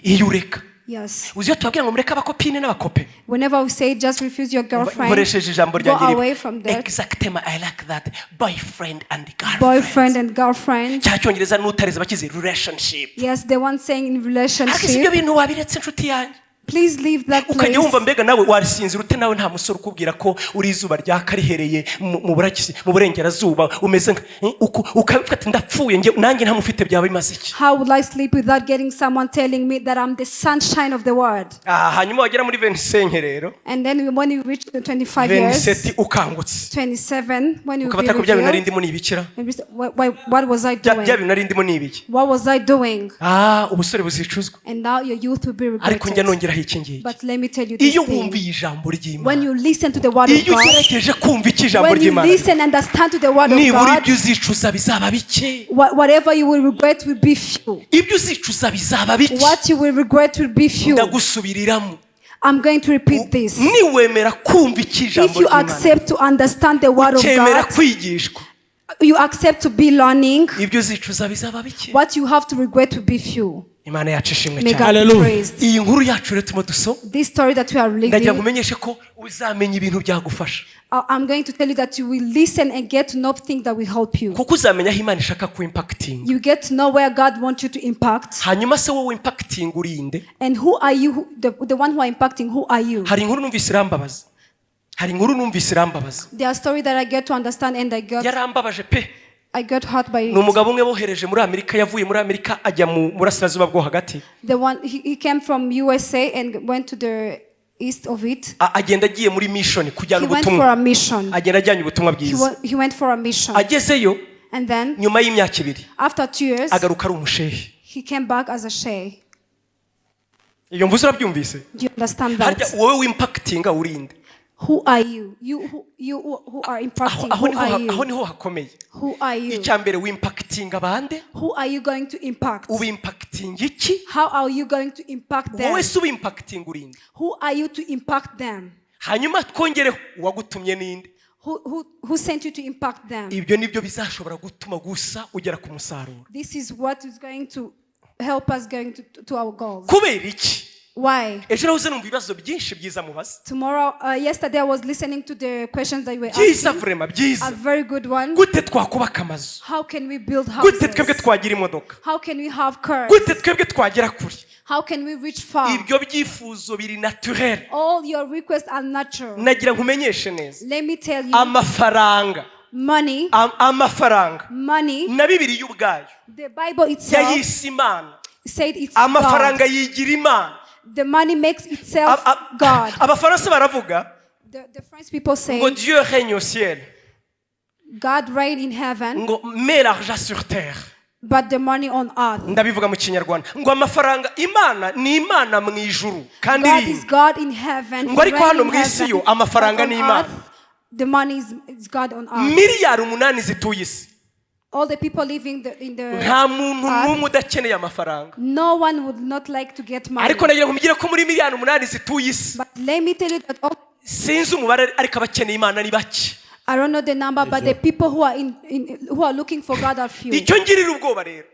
iyo ureka. Yes. Uzi iyo tubabwira ngo mureke abakopine n'abakope. Whenever we say just refuse your girlfriend, nkoresheje ijambo go ryanjye away from that. Exactement, I like that. Boyfriend and girlfriend. Boyfriend and girlfriend. Cya cyongereza n'utareze bakize relationship. Yes, the one saying in relationship. Ariko ibyo bintu wabiretse inshuti yanjye. Please leave that place. Ukajya wumva mbega nawe warisinzira ute nawe nta musore ukubwira ko uri izuba ryaka rihereye mu burengerazuba umeze ukabifata ndapfuye nge nanjye ntamufite byaba bimaze iki. How would I sleep without getting someone telling me that I'm the sunshine of the world? Hanyuma wagera muri 25 rero. And then when you reach the 25 years. 27 ukangutse. 27 when you ukabata ko bya bintu nari ndimo nibikira. What was I doing? Bya bintu nari ndimo nibiki. What was I doing? Ubusore buzicuzwa. And now your youth will be regretted. Ariko njya nongera But let me tell you this thing. When you listen to the word of God, when you listen and understand to the word of God, whatever you will regret will be few. What you will regret will be few. I'm going to repeat this. If you accept to understand the word of God, you accept to be learning, what you have to regret will be few. Imana yacu ishimwe cyane. Hallelujah. Iyi nkuru yacu rero turimo dusoma. This story that we are reading. Ndagira ngo umenyeshe ko uzamenya ibintu byagufasha. I'm going to tell you that you will listen and get to know things that will help you. Kuko uzamenya aho Imana ishaka ku impacting. You get to know where God wants you to impact. Hanyuma se wowe impacting urinde. And who are you, the one who are impacting, who are you? Hari inkuru numvise irambabaza. Hari inkuru numvise irambabaza. There are stories that I get to understand and I got. Yarambabaje pe. I got hurt by it. Ni umugabo umwe bohereje muri Amerika, yavuye muri Amerika ajya mu burasirazuba bwo hagati. The one he came from USA and went to the east of it. Agenda agiye muri mission kujyana ubutumwa. He went for a mission. Agenda ajyanye ubutumwa bwiza. He went for a mission. Agezeyo, and then nyuma y'imyaka ibiri, after 2 years, agaruka ari umushehe. He came back as a sheikh. Iyo mvuze urabyumvise? Do you understand that? Harya wowe wimpactinga urinde. Who are you? You who are impacting. Who are you? Aho niho hakomeye. Who are you? Icya mbere wimpacting abande. Who are you going to impact? Ubimpacting iki? How are you going to impact them? Wowe se ubimpacting urinde. Who are you to impact them? Hanyuma twongereho uwagutumye ninde? Who sent you to impact them? Ibyo nibyo bizashobora gutuma gusa ugera ku musaruro. This is what is going to help us going to our goals. Kubera iki? Why? Ejo nahoze numva ibibazo byinshi byiza mubaza. Tomorrow, yesterday I was listening to the questions that you were asking. Byiza vraiment, byiza. A very good one. Gute twakubaka amazu? How can we build houses? Gute twebwe twagira imodoka? How can we have cars? Gute twebwe twagera kure? How can we reach far? Ibyo byifuzo biri naturel. All your requests are natural. Nagira nkumenyeshe neza. Let me tell you. Amafaranga. Money. Amafaranga. Money. Na Bibiliya ubwayo. The Bible itself. Yayise Imana. Said it's Amafaranga God. yigira Imana. The money makes itself God. Abafaransa baravuga. The French people say. Ngo Dieu règne au ciel. God reign in heaven. Ngo met l'argent sur terre. But the money on earth. Ndabivuga mu Kinyarwanda ngo amafaranga, Imana ni Imana mu ijuru kandi God iri is God in heaven. Ngo ariko He hano reign mu in isi yo heaven, amafaranga but on ni Imana. earth, the money is God on earth. 8 billion zituye isi, All the people living in the nta muntu earth, n'umwe udakeneye amafaranga. No one would not like to get money. Ariko nagira ngo mubwire ko muri 8 billion zituye isi, But let me tell you that all, sinzi umubare, ariko abakeneye Imana ni bake. I don't know the number, but the people who are in who are looking for God are few. Icyo ngirira ubwoba rero,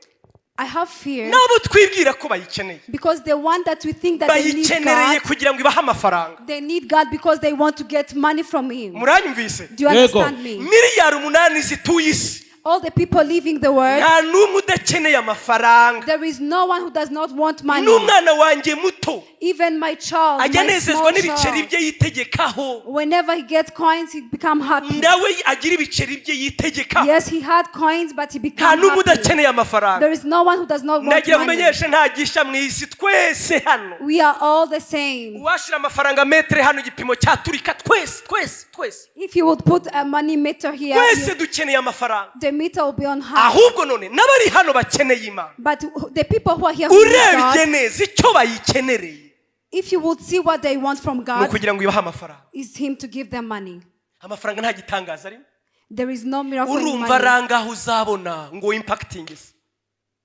I have fear n'abo twibwira ko bayikeneye, because the one that we think that they need bayikenereye God, kugira ngo ibahe amafaranga. They need God because they want to get money from Him. Muranyumvise? Do you Yego. understand me? 8 billion zituye isi, All the people living the world, nta n'umwe udakeneye amafaranga. There is no one who does not want money. N'umwana wanjye muto Even my child, ajya my anezezwa small n'ibiceri child, bye yitegekaho. Whenever he gets coins, he become happy. Nawe agira ibiceri bye yitegekaho. Yes, he had coins, but he Nta became n'umwe happy. udakeneye amafaranga. There is no one who does not want Ndagira ngo money. umenyeshe, nta gishya mu isi, twese hano We are all the same. uwashyira amafaranga meter hano, igipimo cyaturika. Twese, twese, twese, If you would put a money meter here, twese dukeneye amafaranga. The meter will be on high. Ahubwo none n'abari hano bakeneye Imana, But the people who are here who need urebye God, neza icyo bayikenereye if you would see what they want from ni God, ukugira ngo ibahe amafaranga. Is Him to give them money. Amafaranga nta gitangaza arimo. There is no miracle in Urumva money. arangaho uzabona ngo impacting isi?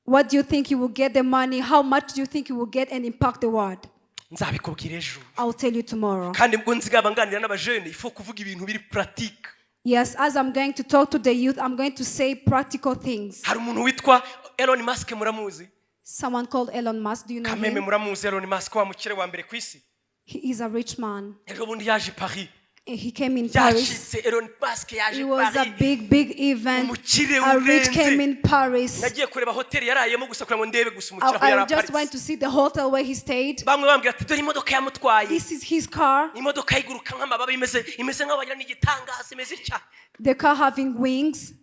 What do you think you will get the money? How much do you think you will get and impact the world? Nzabikubwira ejo. I'll tell you tomorrow. Kandi ubwo nzigaba nganira n'abajene, il faut kuvuga ibintu biri pratique. Yes, as I'm going to talk to the youth, I'm going to say practical things. Hari umuntu witwa Elon Musk, muramuzi? Someone called Elon Musk, do you know Kameme, him? muramuzi Elon Musk, wa mukire wa mbere ku isi? He is a rich man. Ejo bundi yaje Paris. He came in Paris. Byacitse, Elon Musk yaje It was a Paris. big, big event. Umukire A rich urenze. Came in Paris. Nagiye kureba hoteli yarayemo gusa kugira ngo ndebe gusa umukire aho yari I just went aparitse. To see the hotel where he stayed. Bamwe bambwira ati dore imodoka yamutwaye. This is his car. Imodoka iguruka nk'amababa, imeze imeze nk'aho wagira n'igitangaza, imeze itya. The car having wings.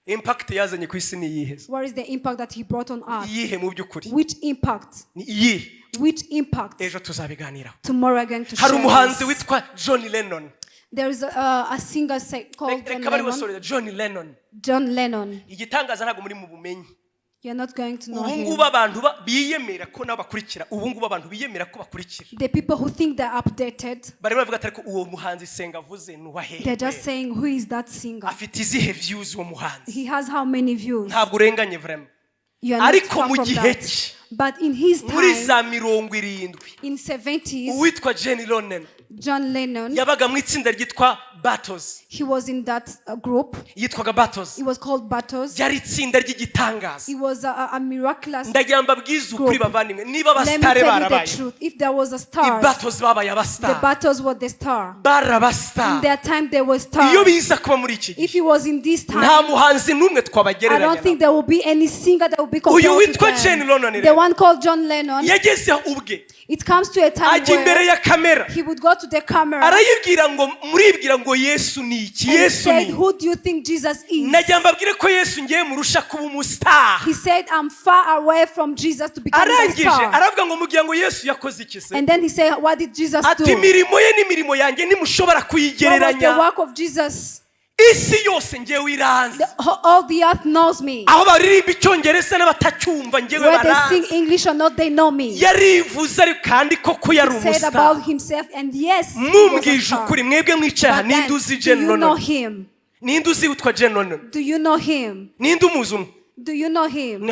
Impact yazanye ku isi ni iyihe? What is the impact that he brought on earth? Iyihe mu by'ukuri? Which impact? Ni iyihe? Which impact? Ejo tuzabiganiraho. Tomorrow I'm going to Hari share umuhanzi this. Witwa John Lennon. There is a singer called John Reka bari Lennon. basore John Lennon. John Lennon. Igitangaza ntabwo muri mu bumenyi. You're not going to know Ubu him. ngubu abantu biyemera ko nabo bakurikira, ubu ngubu abantu biyemera ko bakurikira, The people who think they're updated, barimo bavuga ati ariko uwo muhanzi Senga avuze ni uwa hehe? They're just saying, "Who is that singer?" Afite izihe views uwo muhanzi? He has how many views? Ntabwo urenganye vraiment. You are not Ariko far mu from gihe that. cye, But in his muri time, za 70, in 70s, uwitwa John Lennon John Lennon, yabaga mu itsinda ryitwa Beatles. He was in that group. Yitwaga Beatles. It was called Beatles. Ryari itsinda ry'igitangaza. It was a miraculous Ndagira mbabwize ukuri group. bavandimwe, niba Let me abasitare tell you the barabaye, truth. If there was a star, Beatles babaye the abasitari. Beatles were the star. Bari In abasitari. their time, they were Iyo stars. biza kuba muri iki gihe, If it was in this time, nta muhanzi n'umwe I twabagereranya don't think nawe. there will be any singer that will be Uyu compared to witwa them. John Lennon The rero, one called John Lennon, yagezeho ubwe it comes to a time ajya imbere where ya kamera, he would go to the camera arayibwira ngo muribwira ngo Yesu ni iki? And Yesu said, ni "Who do you think Jesus is?" Nagira mbabwire ko Yesu ngiye murusha kuba umustar. He said, "I'm far away from Jesus to become a Arangije star." aravuga ngo mugira ngo Yesu yakoze iki se? And then he said, "What did Jesus Ati do?" imirimo ye n'imirimo yanjye ntimushobora What was the kuyigereranya. work of Jesus? Isi yose ngewe iranzi. All the earth knows me. Aho baririmba icyongereza n'abatacyumva ngewe Whether they sing baranzi. English or not, they know me. Yarivuze ariko kandi koko yari He said umustar. about himself, and yes, he was a Mumbwije star. ukuri mwebwe mwicaye aha, But then, ninde uzi do John you know Lennon? him? Ninde uzi witwa John Lennon? Do you know him? Ninde umuzi umwe? Do you know him?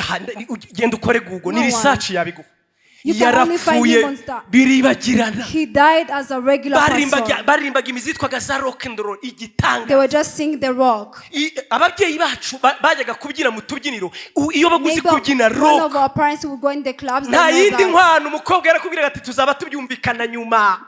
Genda ukore Google No ni one. research yabiguha. You can only find Yarapfuye him on star. biribagirana. He died as a regular Baririmbaga person. baririmbaga imizi yitwaga za rock and roll They igitanga. were just singing the rock. Ababyeyi bacu bajyaga kubyina mu tubyiniro, iyo baguzi Maybe kubyina one rock, of our parents would go in the clubs. They nta know yindi that. nkwano, umukobwa yarakubwiraga ati tuzaba tubyumvikana nyuma.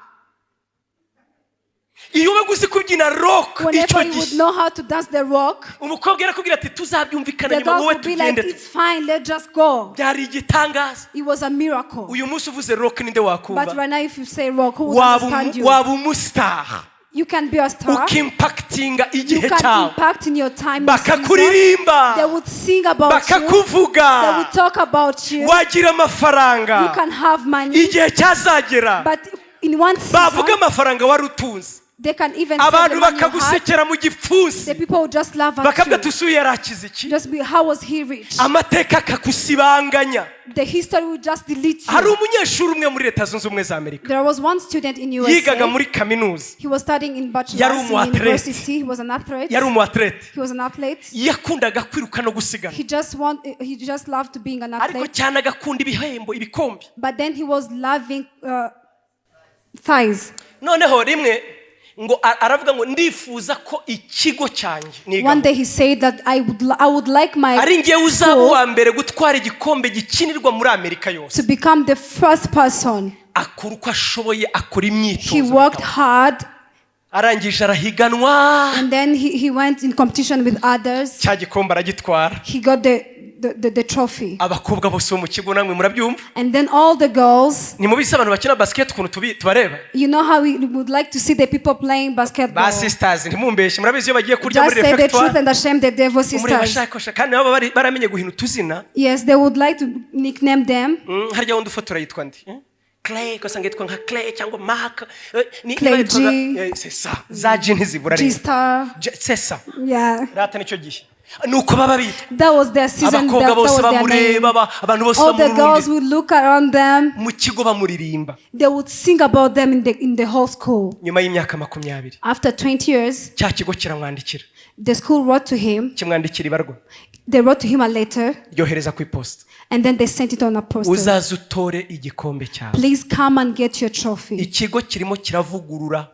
Iyo baguzi kubyina rock icyo Whenever you would gihe, know how to dance the rock, umukobwa yarakubwira ati tuzabyumvikana the nyuma, girls wowe would be like, tugende. "It's fine, let's just go." Byari igitangaza. It was a miracle. Uyu munsi uvuze rock ninde wakumva? But right now, if you say rock, who would Waba understand you? waba umustar, You can be a star. ukimpactinga You igihe can cyawe, impact in your time, your season. bakakuririmba, They would sing about you. bakakuvuga, They would talk about you. wagira amafaranga. You can have money. Igihe cyazagera But in one bavuga season, amafaranga wari utunze, They can even sell Abantu the money you had. bakagusekera mu gipfunsi. The people would just laugh at Bakavuga you. ati usuye yarakize iki? Just be, how was he rich? Amateka akakusibanganya. The history will just delete Hari you. Umunyeshuri umwe muri Leta Zunze Ubumwe za Amerika. There was one student in Yigaga USA. Muri kaminuza. He was studying in Yari bachelor's in umu-athlete. university. He was an athlete. Yari umu athlete. He was an athlete. Yakundaga kwiruka no gusiganwa. He just loved being an Ariko athlete. Cyane agakunda ibihembo, ibikombe. But then he was loving thighs. Noneho rimwe ngo aravuga ngo ndifuza ko ikigo cyanjye One nigaho day he said that I would like my ari ngewe uzaba school uwa mbere gutwara igikombe gikinirwa muri Amerika yose. To become the first person. Akora uko ashoboye, akora He imyitozo. Worked hard Arangije arahiganwa. And then he went in competition with others. Cya gikombe aragitwara. He got the trophy. Abakobwa bose bo mu kigo namwe murabyumva. And then all the girls, Ni mubizi abantu bakina basket ukuntu tubareba. You know how we would like to see the people playing basketball. Ba sisters ntimumbeshye murabizi iyo bagiye kurya Just muri say the truth refectoire. And shame the devil, Umureba sisters. Shakosha kandi nabo baramenye guhina utuzina. Yes, they would like to nickname them. Harya wundi ufotora yitwa ndi? Clay ugasanga yitwa nka Clay cyangwa Mark. Clay Niba yitwaga- G. C'est ça, za G ntizibura rero. G-Star. C'est ça. Yeah. Rata nicyo gihe nuko baba bitwa. That was their season. Abakobwa That bose was their name. bamureba abantu bose All the girls bamurundira would look around them. mu kigo bamuririmba. They would sing about them in the whole school. Nyuma y'imyaka 20 After 20 years, cya kigo kiramwandikira. The school wrote to him. Kimwandikira ibarwa. They wrote to him a letter Ryohereza ku iposita. And then they sent it on a poster. Uzaze utore igikombe cyawe. Please come and get your trophy. Ikigo kirimo kiravugurura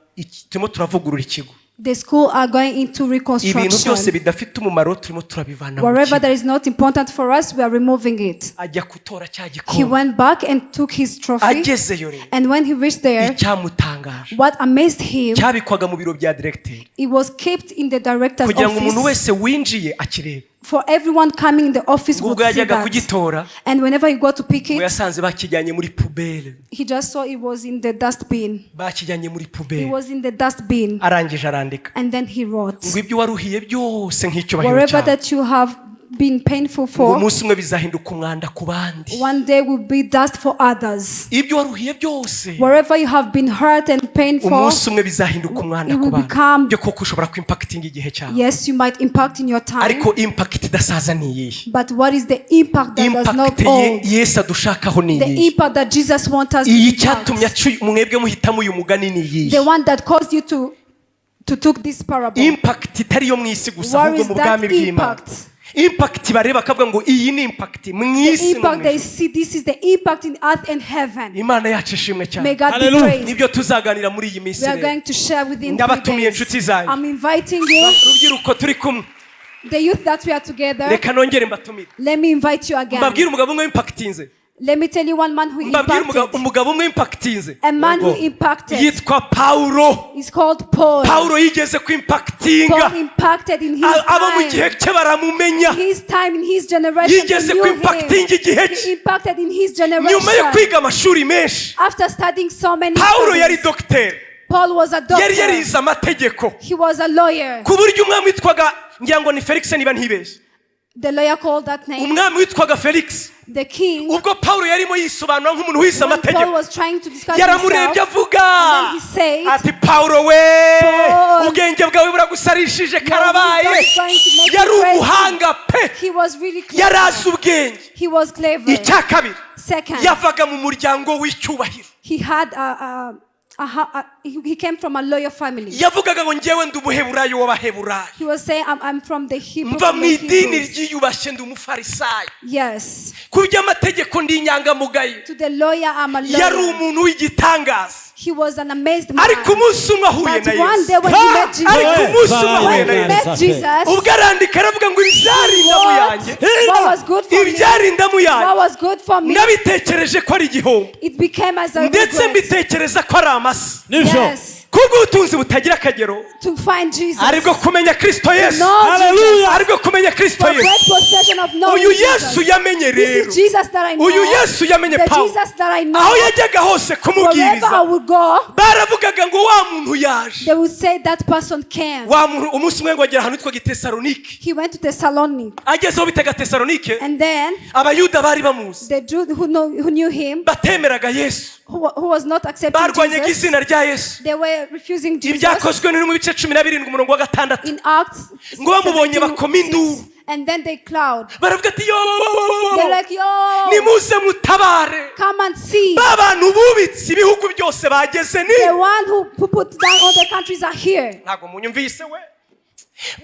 turimo turavugurura ikigo. The school are going into Ibintu byose reconstruction. Bidafite umumaro turimo turabivana mu Wherever kigo. That is not important for us, we are removing it. Ajya gutora cya He gikombe. Went back and took his trophy. Agezeyo rero And when he reached there, icyamutangaje what amazed him, cyabikwaga mu biro bya directeur it was kept in the director's kugira ngo umuntu office. wese winjiye akirebe. For everyone coming in the office Ngo would ubwo see yajyaga that. kugitora And whenever he got to pick ngo it, yasanze bakijyanye muri poubelle. He just saw it was in the dustbin. Bakijyanye muri It poubelle. Was in the dustbin. Arangije arandika And then he wrote, ngo ibyo waruhiye byose nk'icyubahiro wherever cyawe that you have been painful ngo for, umunsi umwe bizahinduka umwanda ku bandi. One day will be dust for others. Ibyo waruhiye byose Wherever you have been hurt and painful, umunsi umwe bizahinduka umwanda it ku will bandi. Become- Byo koko ushobora kwimpakitinga igihe cyawe. Yes, you might impact in your time, Ariko impact idasaza ni iyihe? But what is the impact that does not Impact ye old? Yesu adushakaho ni The iyihe? Impact that Jesus wants us to Iyi impact. cyatumye mwebwe muhitamo uyu mugani ni iyihe? The one that caused you to took this parable. Impact itari iyo mu isi gusa Where ahubwo is mu that bwami bw'Imana. Impact? Impact bareba bakavuga ngo iyi ni impact mu The isi no mu impact they ijuru. See, this is the impact in earth and heaven. Imana yacu ishimwe cyane. May God be Hallelujah. praised. Nibyo tuzaganira muri iyi minsi We are rero. going to share within 3 Ndabatumiye days. inshuti zanjye. I'm inviting you, Rubyiruko turi kumwe the youth that we are together. Reka nongere mbatumire. Let me invite you again. Mbabwire umugabo umwe wimpakitinze. Let me tell you one man who Mbabwire impacted. Umugabo umwe wimpakitinze. A man who impacted. Yitwa Pawulo. He's called Paul. Pawulo yigeze kwimpakitinga. Paul impacted in his Abo mu gihe time. cye baramumenya. His time, in his generation, they Yigeze knew him. kwimpakitinga igihe He cye. impacted in his Nyuma yo generation. kwiga amashuri menshi After studying so many Pawulo yari studies, dogiteri. Paul was a Yari doctor. yarize amategeko He was a lawyer. ku buryo umwami witwaga ngira ngo ni Felix niba ntibeshye. The lawyer called that name. Umwami witwaga Felix The king, ubwo Pawulo yarimo yisobanura nk'umuntu wize when Paul amategeko was trying to discuss yaramurebye himself, avuga and then he said, ati Pawulo we Paul, ubwenge bwawe buragusarishije your karabaye. Wisdom is going to make Yari you crazy. umuhanga pe. He was really Yari clever. azi ubwenge. He was clever. Icya kabiri Second, yavaga mu muryango w'icyubahiro. He had a, he came from a lawyer family. Yavugaga ngo ngewe ndi umuheburayo w'abaheburayo. He was saying, I'm from the Hebrew. Mva From mu the idini Hebrews. ryiyubashye ndi umufarisayo. Yes. Ku by'amategeko ndi inyangamugayo. To the lawyer, I'm a Yari lawyer. Umuntu w'igitangaza. He was an amazed man. Ariko umunsi umwe ahuye But na one Yesu day when he met Jesus, ariko umunsi umwe ahuye when na he Yesu met Jesus, ubwo arandika aravuga ngo ibyari indamu yanjye what was good for me, ibyari indamu what yanjye was good for me, nabitekereje ko ari igihombo it became as a ndetse regret. Mbitekereza ko ari amase Nibyo. Yes. Kubw'ubutunzi butagira akagero To find Jesus. Aribwo kumenya Kristo Yesu. Know Hallelujah. Aribwo kumenya Kristo For Yesu. great possession of knowing Uyu Jesus. Yesu yamenye This rero is Jesus that I know. uyu Yesu yamenye The Pawulo Jesus that I know. aho yajyaga hose Wherever I kumubwiriza would go, baravugaga ngo wa muntu yaje. They would say that person came. Wa muntu umunsi umwe ngo agera ahantu hitwa Tesalonike. He went to Thessalonic. Agezeho bitaga Tesalonike And then abayuda bari bamuzi the Jew who knew him, batemeraga Yesu who was not accepting barwanyaga Jesus, izina rya Yesu they were refusing Jesus, Ibyakozwe ni mu bice 17 umurongo wa 6. In Acts Ngo bamubonye 17, bakoma induru. 6, and then they cloud. Baravuga ati yo, They're like, yo, nimuze mutabare, come and see. ba bantu bubitse ibihugu byose bageze ni The one who put down all the countries are here. Ntabwo munyumvise we.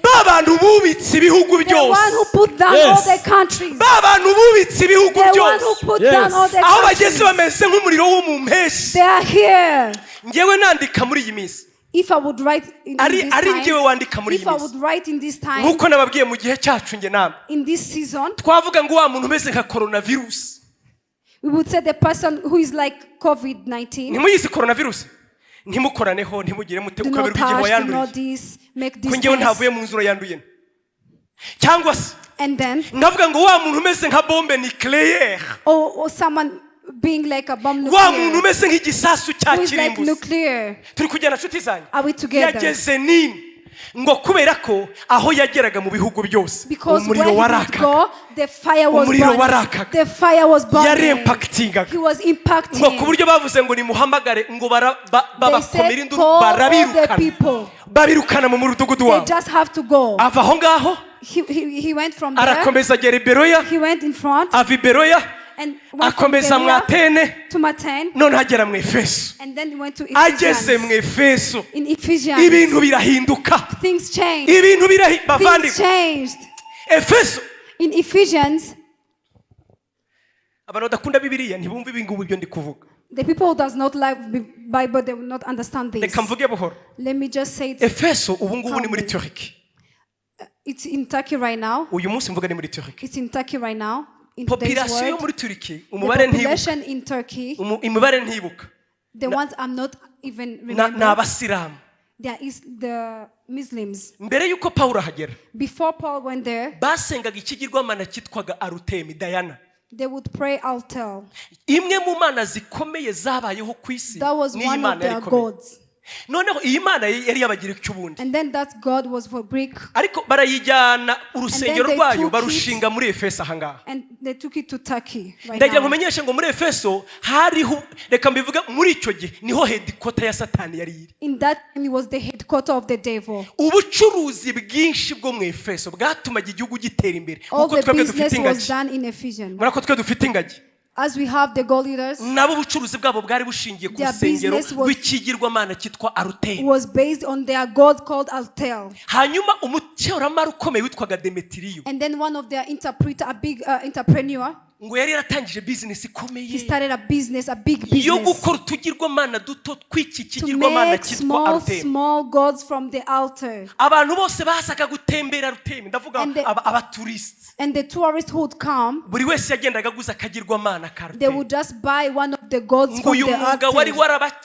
Ba bantu bubitse ibihugu The one who byose, put down Yes. all the countries. ba bantu bubitse ibihugu The one who byose, put Yes. down all the aho bageze countries. bameze nk'umuriro wo mu mpeshyi. They are here. Ngewe nandika muri iyi minsi, If I would write in ari this ari time, ngewe wandika muri if iyi I minsi, would write in this time, nk'uko nababwiye mu gihe cyacu nge namwe, in this season, twavuga ngo wa muntu umeze nka coronavirus. We would say the person who is like COVID-19. Ntimuyizi coronavirus? Ntimukoraneho, ntimugire mute, Do not ukaberwa igihe touch, do wayanduriye, not this, make ko this ngewe test. ntavuye mu nzu urayanduye. Cyangwa se And then, nkavuga ngo wa muntu umeze nka bombe nucléaire, or someone being like a bomb wa muntu nuclear, umeze nk'igisasu cya who is like kirimbuzi. nuclear. Turi kugenda nshuti zanjye? Are we together? Yageze nini ngo kubera ko aho yageraga mu bihugu byose, Because umuriro where he would warakaga. go, the fire was Umuriro burning. warakaga. The fire was burning. Yarempactingaga. He was Ngo ku impacting. buryo bavuze ngo nimuhamagare, ngo They babakomera said, induru, call all the barabirukana, people. babirukana mu mudugudu They wabo. just have to go. Ava aho ngaho, He went from there. arakomeza agera i Beroya. He went in front Ava i Beroya, and went from akomeza mu Berea Atene, to Matene, none agera mu Efeso. and then he went to Ageze mu Ephesians. Efeso, In Ephesians, ibintu birahinduka. things changed. Ibintu Things bavandimwe, changed. Efeso, In Ephesians, abantu badakunda Bibiliya ntibumva ibi ngubi ibyo ndi kuvuga. The people who does not like the Bible, they will not understand this. Reka mvuge buhoro. Let me just say it. Efeso ubu ngubu ni muri Turiki. It's in Turkey right now. Uyu munsi mvuga ni muri Turiki. It's in Turkey right now. In today's Population yo world, muri Turiki, the umubare ntibuka, population in Turkey, imibare ntibuka, the ones I'm not even ni remember, abasilamu. there is the Muslims. Mbere y'uko Pawulo ahagera, Before Paul went there, basengaga ikigirwamana cyitwaga Arutemi, Dayana, they would pray Altel. Imwe mu mana zikomeye zabayeho ku isi. That was N'iyi one mana of yari their ikomeye. gods. Noneho iyi mana yari yabagira icy'ubundi, And then that god was for Greek, ariko barayijyana, urusengero And then they rwayo took it. barushinga muri Efeso ahangaha. And they took it to Turkey right Ndagira now. ngo ngo muri Efeso hariho, reka mbivuge, muri icyo gihe niho headquarter ya Satani yari iri. In that time, it was the headquarter of the devil. Ubucuruzi bwinshi bwo mu Efeso bwatumaga igihugu gitera imbere, All kuko the twebwe dufite business was ingagi, done in Ephesians. murako twe dufite ingagi, As we have the gold leaders, nabo ubucuruzi bwabo bwari bushingiye ku Their rusengero business was- rw'ikigirwamana cyitwa Arutemi. Was based on their god called Altel. Hanyuma umucyoramari ukomeye witwaga Demetiriyo, And then one of their interpreter, a big entrepreneur, ngo yari yaratangije bizinesi ikomeye he started a business, a big yo business, gukora utugirwamana duto tw'iki to kigirwamana make cyitwa small, Arutemi. small gods from the altar. Abantu bose bazaga gutembera Arutemi, ndavuga And the- abaturisiti, And the tourists who would come, buri wese yagendaga aguza akagirwamana ka they Arutemi. would just buy one of the gods Ngo from uyu the mwuga wari altar.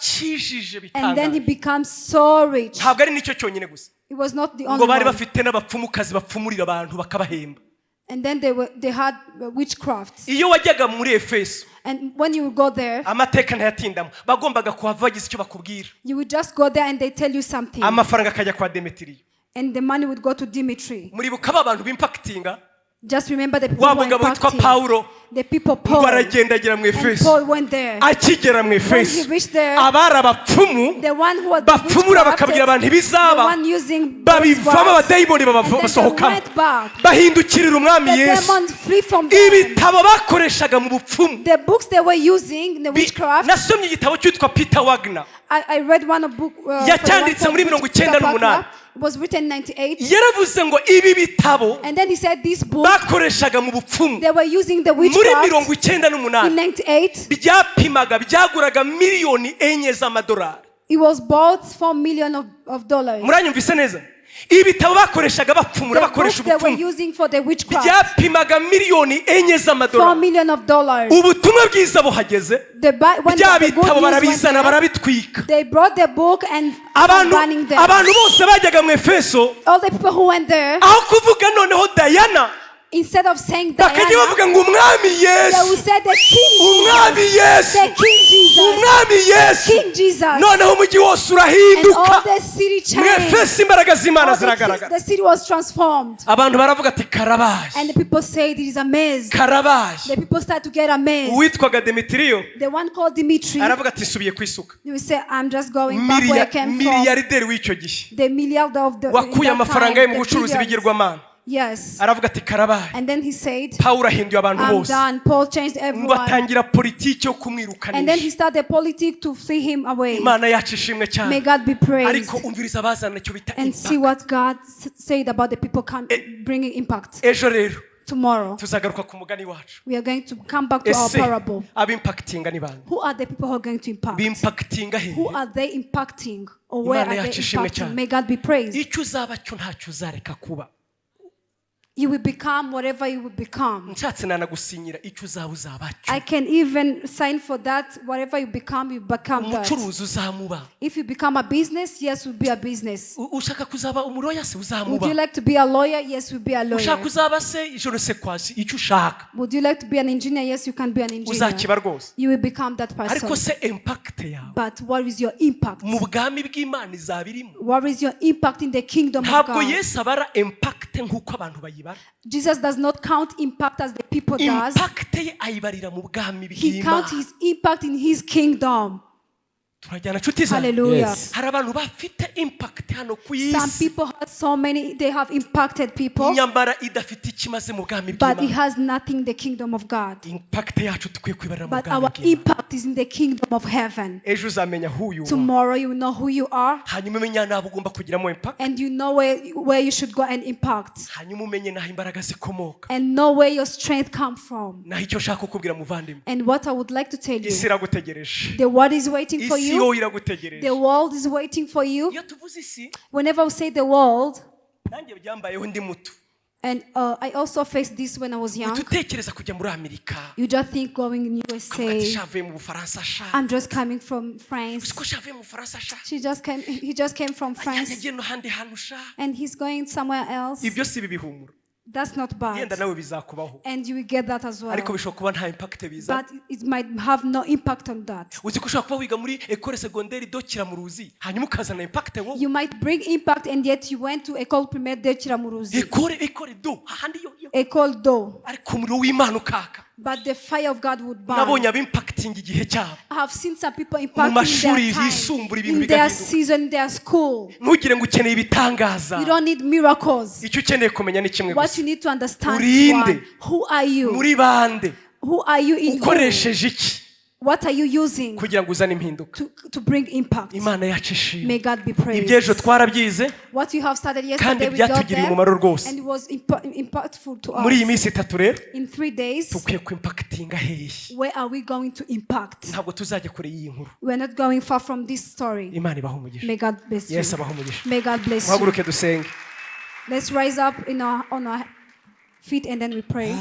warabakijije And then he bitangaje. becomes so rich. Ntabwo ari nicyo cyonyine gusa, It was not the ngo only bari one. bafite n'abapfumukazi bapfumurira abantu bakabahemba. And then they had witchcraft. Iyo wajyaga muri Efeso, And when you would go there, amateka ntayatindamo, bagombaga kuhava bagize icyo bakubwira, you would just go there and they tell you something. Amafaranga akajya kwa Demetiriyo. And the money would go to Dimitri. Muribuka ba bantu bimpakitinga, Just remember the people wa who were mugabo witwa impacting. Pawulo, The people ngo Paul. aragenda agera mu And Efeso. Paul went there. Akigera mu When Efeso, he reached there, abari abapfumu the one who was the bapfumura bakabwira witchcraft, abantu the ibizaba, one using those babivamo, words, abadayimoni and then they basohokamo, went back. bahindukirira umwami The Yesu. demons flee from them. Ibitabo bakoreshaga mu bupfumu, The books they were using in the witchcraft, nasomye igitabo cyitwa Peter Wagner. I read one of book for the one Yacyanditse called muri mirongo Peter icyenda n'umunani. Wagner. It was written in 98. Yaravuze ngo ibi bitabo And then he said this book, bakoreshaga mu bupfumu they were using the muri witchcraft mirongo icyenda in n'umunani 98. byapimaga, byaguraga 4 miliyoni z'amadolari. It was bought $4 million of dollars. Muranyumvise neza? Ibitabo bakoreshaga bapfumura, The books bakoresha they were ubupfumu, using for the witchcraft, byapimaga miliyoni 4 $4 z'amadolari. million of dollars. Ubutumwa bwiza buhageze, When bya the good bitabo news went barabizana, there, barabitwika. they brought the book and Abantu, burning them. abantu bose bajyaga mu Efeso, All the people who went there, aho kuvuga noneho Dayana, Instead of saying Bakajya Diana, bavuga ngo umwami they will Yesu, say the King umwami Jesus, Yesu, the King Jesus, umwami Yesu. King Jesus. Noneho umujyi wose And all urahinduka. the city changed. Mwefesi imbaraga z'Imana All ziragaragara. the city was transformed. Abantu baravuga ati karabaye, And the people said it is amazed. karabaye. The people start to get amazed. Uwitwaga Demetiriyo The one called Dimitri, aravuga ati nsubiye ku isuka. he will say, I'm just going back where I came from. Miliyarderi w'icyo gihe The milliardaire of the wakuye that amafaranga ye time, mu the bucuruzi billions. bigirwamana. Yes. Aravuga ati karabaye. And then he said, Pawulo ahinduye abantu I'm bose. done. Paul changed Ngo everyone. atangira politiki yo And then he kumwirukanisha. started politics to flee him away. Imana yacu ishimwe May cyane. God be praised. Ariko umviriza abazana icyo bita And see impact. what God said about the people bringing impact. Ejo rero Tomorrow, tuzagaruka ku mugani wacu. we are going to come back to our Ese parable. abimpakitinga ni bande? Who are the people who are going to impact? Bimpakitinga hehe? Who are they impacting? Or where Imana are they yacu ishimwe impacting? cyane. May God be praised. Icyo uzaba cyo ntacyo uzareka kuba. You will become whatever you will become. Nshatse nanagusinyira icyo uzaba uzaba cyo. I can even sign for that. Whatever you become, you become that. Umucuruzi uzamuba. If you become a business, yes, you'll be a business. Ushaka kuzaba umuroya se Would uzamuba. you like to be a lawyer? Yes, you'll be a lawyer. Ushaka kuzaba se je ne sais quoi icyo ushaka. Would you like to be an engineer? Yes, you can be an engineer. Uzakiba rwose. You will become that Ariko person. se impact yawe But what is your impact? mu bwami bw'Imana izaba irimo. What is your impact in the kingdom of Ntabwo God? Yesu abara impact nk'uko abantu bayibara. Jesus does not count impact as the people does. Impact ye ayibarira mu bwami He counts bw'Imana. his impact in his kingdom. Turajyana nshuti zanjye. Hallelujah. Yes. Hari abantu bafite impact hano ku Some isi people have so many, they have impacted people, nyamara idafite ikimaze mu bwami but it bw'Imana. has nothing in the kingdom of God. Impact yacu dukwiye kwibarira mu But bwami our bw'Imana. impact is in the kingdom of heaven. Ejo uzamenya who you are. Tomorrow you will know who you are, Hanyuma umenye n'abo ugomba kugiramo impact. and you know where you should go and impact, Hanyuma umenye n'aho imbaraga zikomoka. and know where your strength comes from. Naho icyo nshaka kukubwira muvandimwe, And what I would like to tell isi you, iragutegereje. the world is waiting for Isi you. yo iragutegereje. The world is waiting for you. Iyo tuvuze isi, Whenever we say the world, nanjye byambayeho ndi muto. and I also faced this when I was young. Uhita utekereza kujya muri Amerika. You just think going in Ukavuga ati USA. shavuye mu Bufaransa sha. I'm just coming from France. Uzi ko shavuye mu Bufaransa sha. She just came. He just came from France, Yagiye no handi hantu sha. and he's going somewhere else. Ibyo si bibihumura. That's not bad, Yenda nawe bizakubaho. and you will get that as well. Ariko bishobora kuba nta impact bizana. But it might have no impact on that. Uzi ko ushobora kuba wiga muri école secondaire do Kiramuruzi hanyuma ukazana impact wowe. You might bring impact, and yet you went to École Primaire de Kiramuruzi, École do hahandi yo. École do. Ariko umuriro w'Imana ukaka. But the fire of God would burn. Nabonye abimpactinga igihe cyabo. I have seen some people impacting mashuri their time, yisumbuye ibintu in their bigahinduka. season, in their school. Ntugire ngo ukeneye ibitangaza. You don't need miracles. Icyo ukeneye kumenya ni kimwe What gusa. you need to understand is Urinde. one, who are you? Muri bande. Who are you in? Who? Ukoresheje iki What are you using kugira ngo uzane impinduka? to bring impact? Imana yacu ishimwe. May God be praised. Iby'ejo twarabyize What you have started kandi yesterday, we got byatugiriye there, umumaro rwose. and it was impactful to Muri iyi us. minsi itatu rero In 3 days, dukwiye kwimpakitinga hehe? where are we going to impact? Ntabwo tuzajya kure y'iyi nkuru. We are not going far from this story. Imana ibahe umugisha. May God bless you. Yesu abahe umugisha. May God bless you. Muhaguruke dusenge. Let's rise up on our feet and then we pray.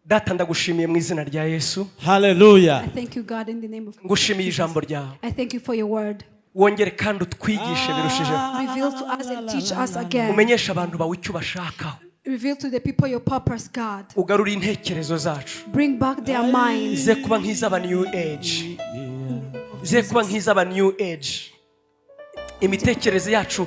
Data ndagushimiye mu izina rya Yesu. Hallelujah. I thank you, God, in the name of Ngushimiye ijambo ryawe. I thank you for your word. Wongere kandi utwigishe birushijeho. Reveal to us and teach us again. Umenyeshe abantu bawe icyo ubashakaho. Reveal to the people your purpose, God. Ugarure intekerezo zacu. Bring back their minds. Ze kuba nk'iz'aba New Age. Ze kuba nk'iz'aba New Age. Imitekerereze yacu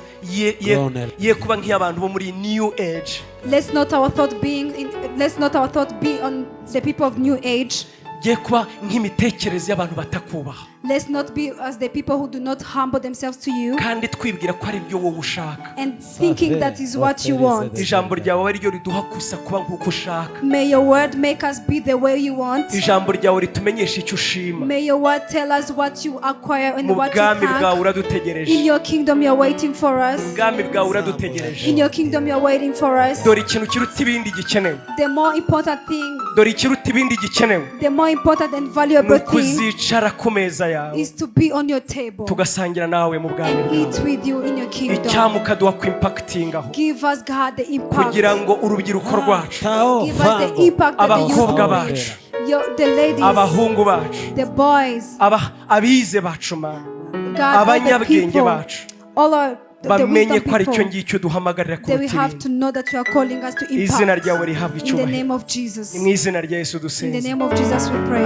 ye kuba nk'iy'abantu bo muri New Age. Let's not our thought be on the people of New Age. Ye kuba nk'imitekerereze y'abantu batakubaha. Let's not be as the people who do not humble themselves to you Kandi twibwira ko ari byo wowe ushaka. and thinking that is what you want. Ijambo ryawe ari ryo riduha gusa kuba nk'uko ushaka. May your word make us be the way you want. Ijambo ryawe ritumenyesha icyo ushima. May your word tell us what you acquire and Mu what you bwami bwawe thank. uradutegereje. In your kingdom you are waiting for us. Mu bwami bwawe uradutegereje. In your kingdom you are waiting for us. Dore ikintu kiruta ibindi gikenewe. The more important thing, Dore ikiruta ibindi gikenewe. the more important and valuable Ni thing ukuzicara ku meza yawe. is to be on your table Tugasangira nawe mu bwami and bwawe. eat with you in your kingdom. Icyampa ukaduha kwimpakitingaho. Give us, God, the impact. Kugira ngo urubyiruko rwacu, Give us the impact that the youth abakobwa will bring. bacu, The ladies, abahungu bacu, the boys, abize bacu, Mana, God, all the abanyabwenge people, bacu, all our the Bamenye wisdom ko ari cyo people. Ngicyo duhamagarira They will kuruta have ibindi. To know that you are calling us to Izina impact. ryawe rihabwa In the icyubahiro. name of Jesus. Ni mu izina rya Yesu In the dusenze. name of Jesus we pray.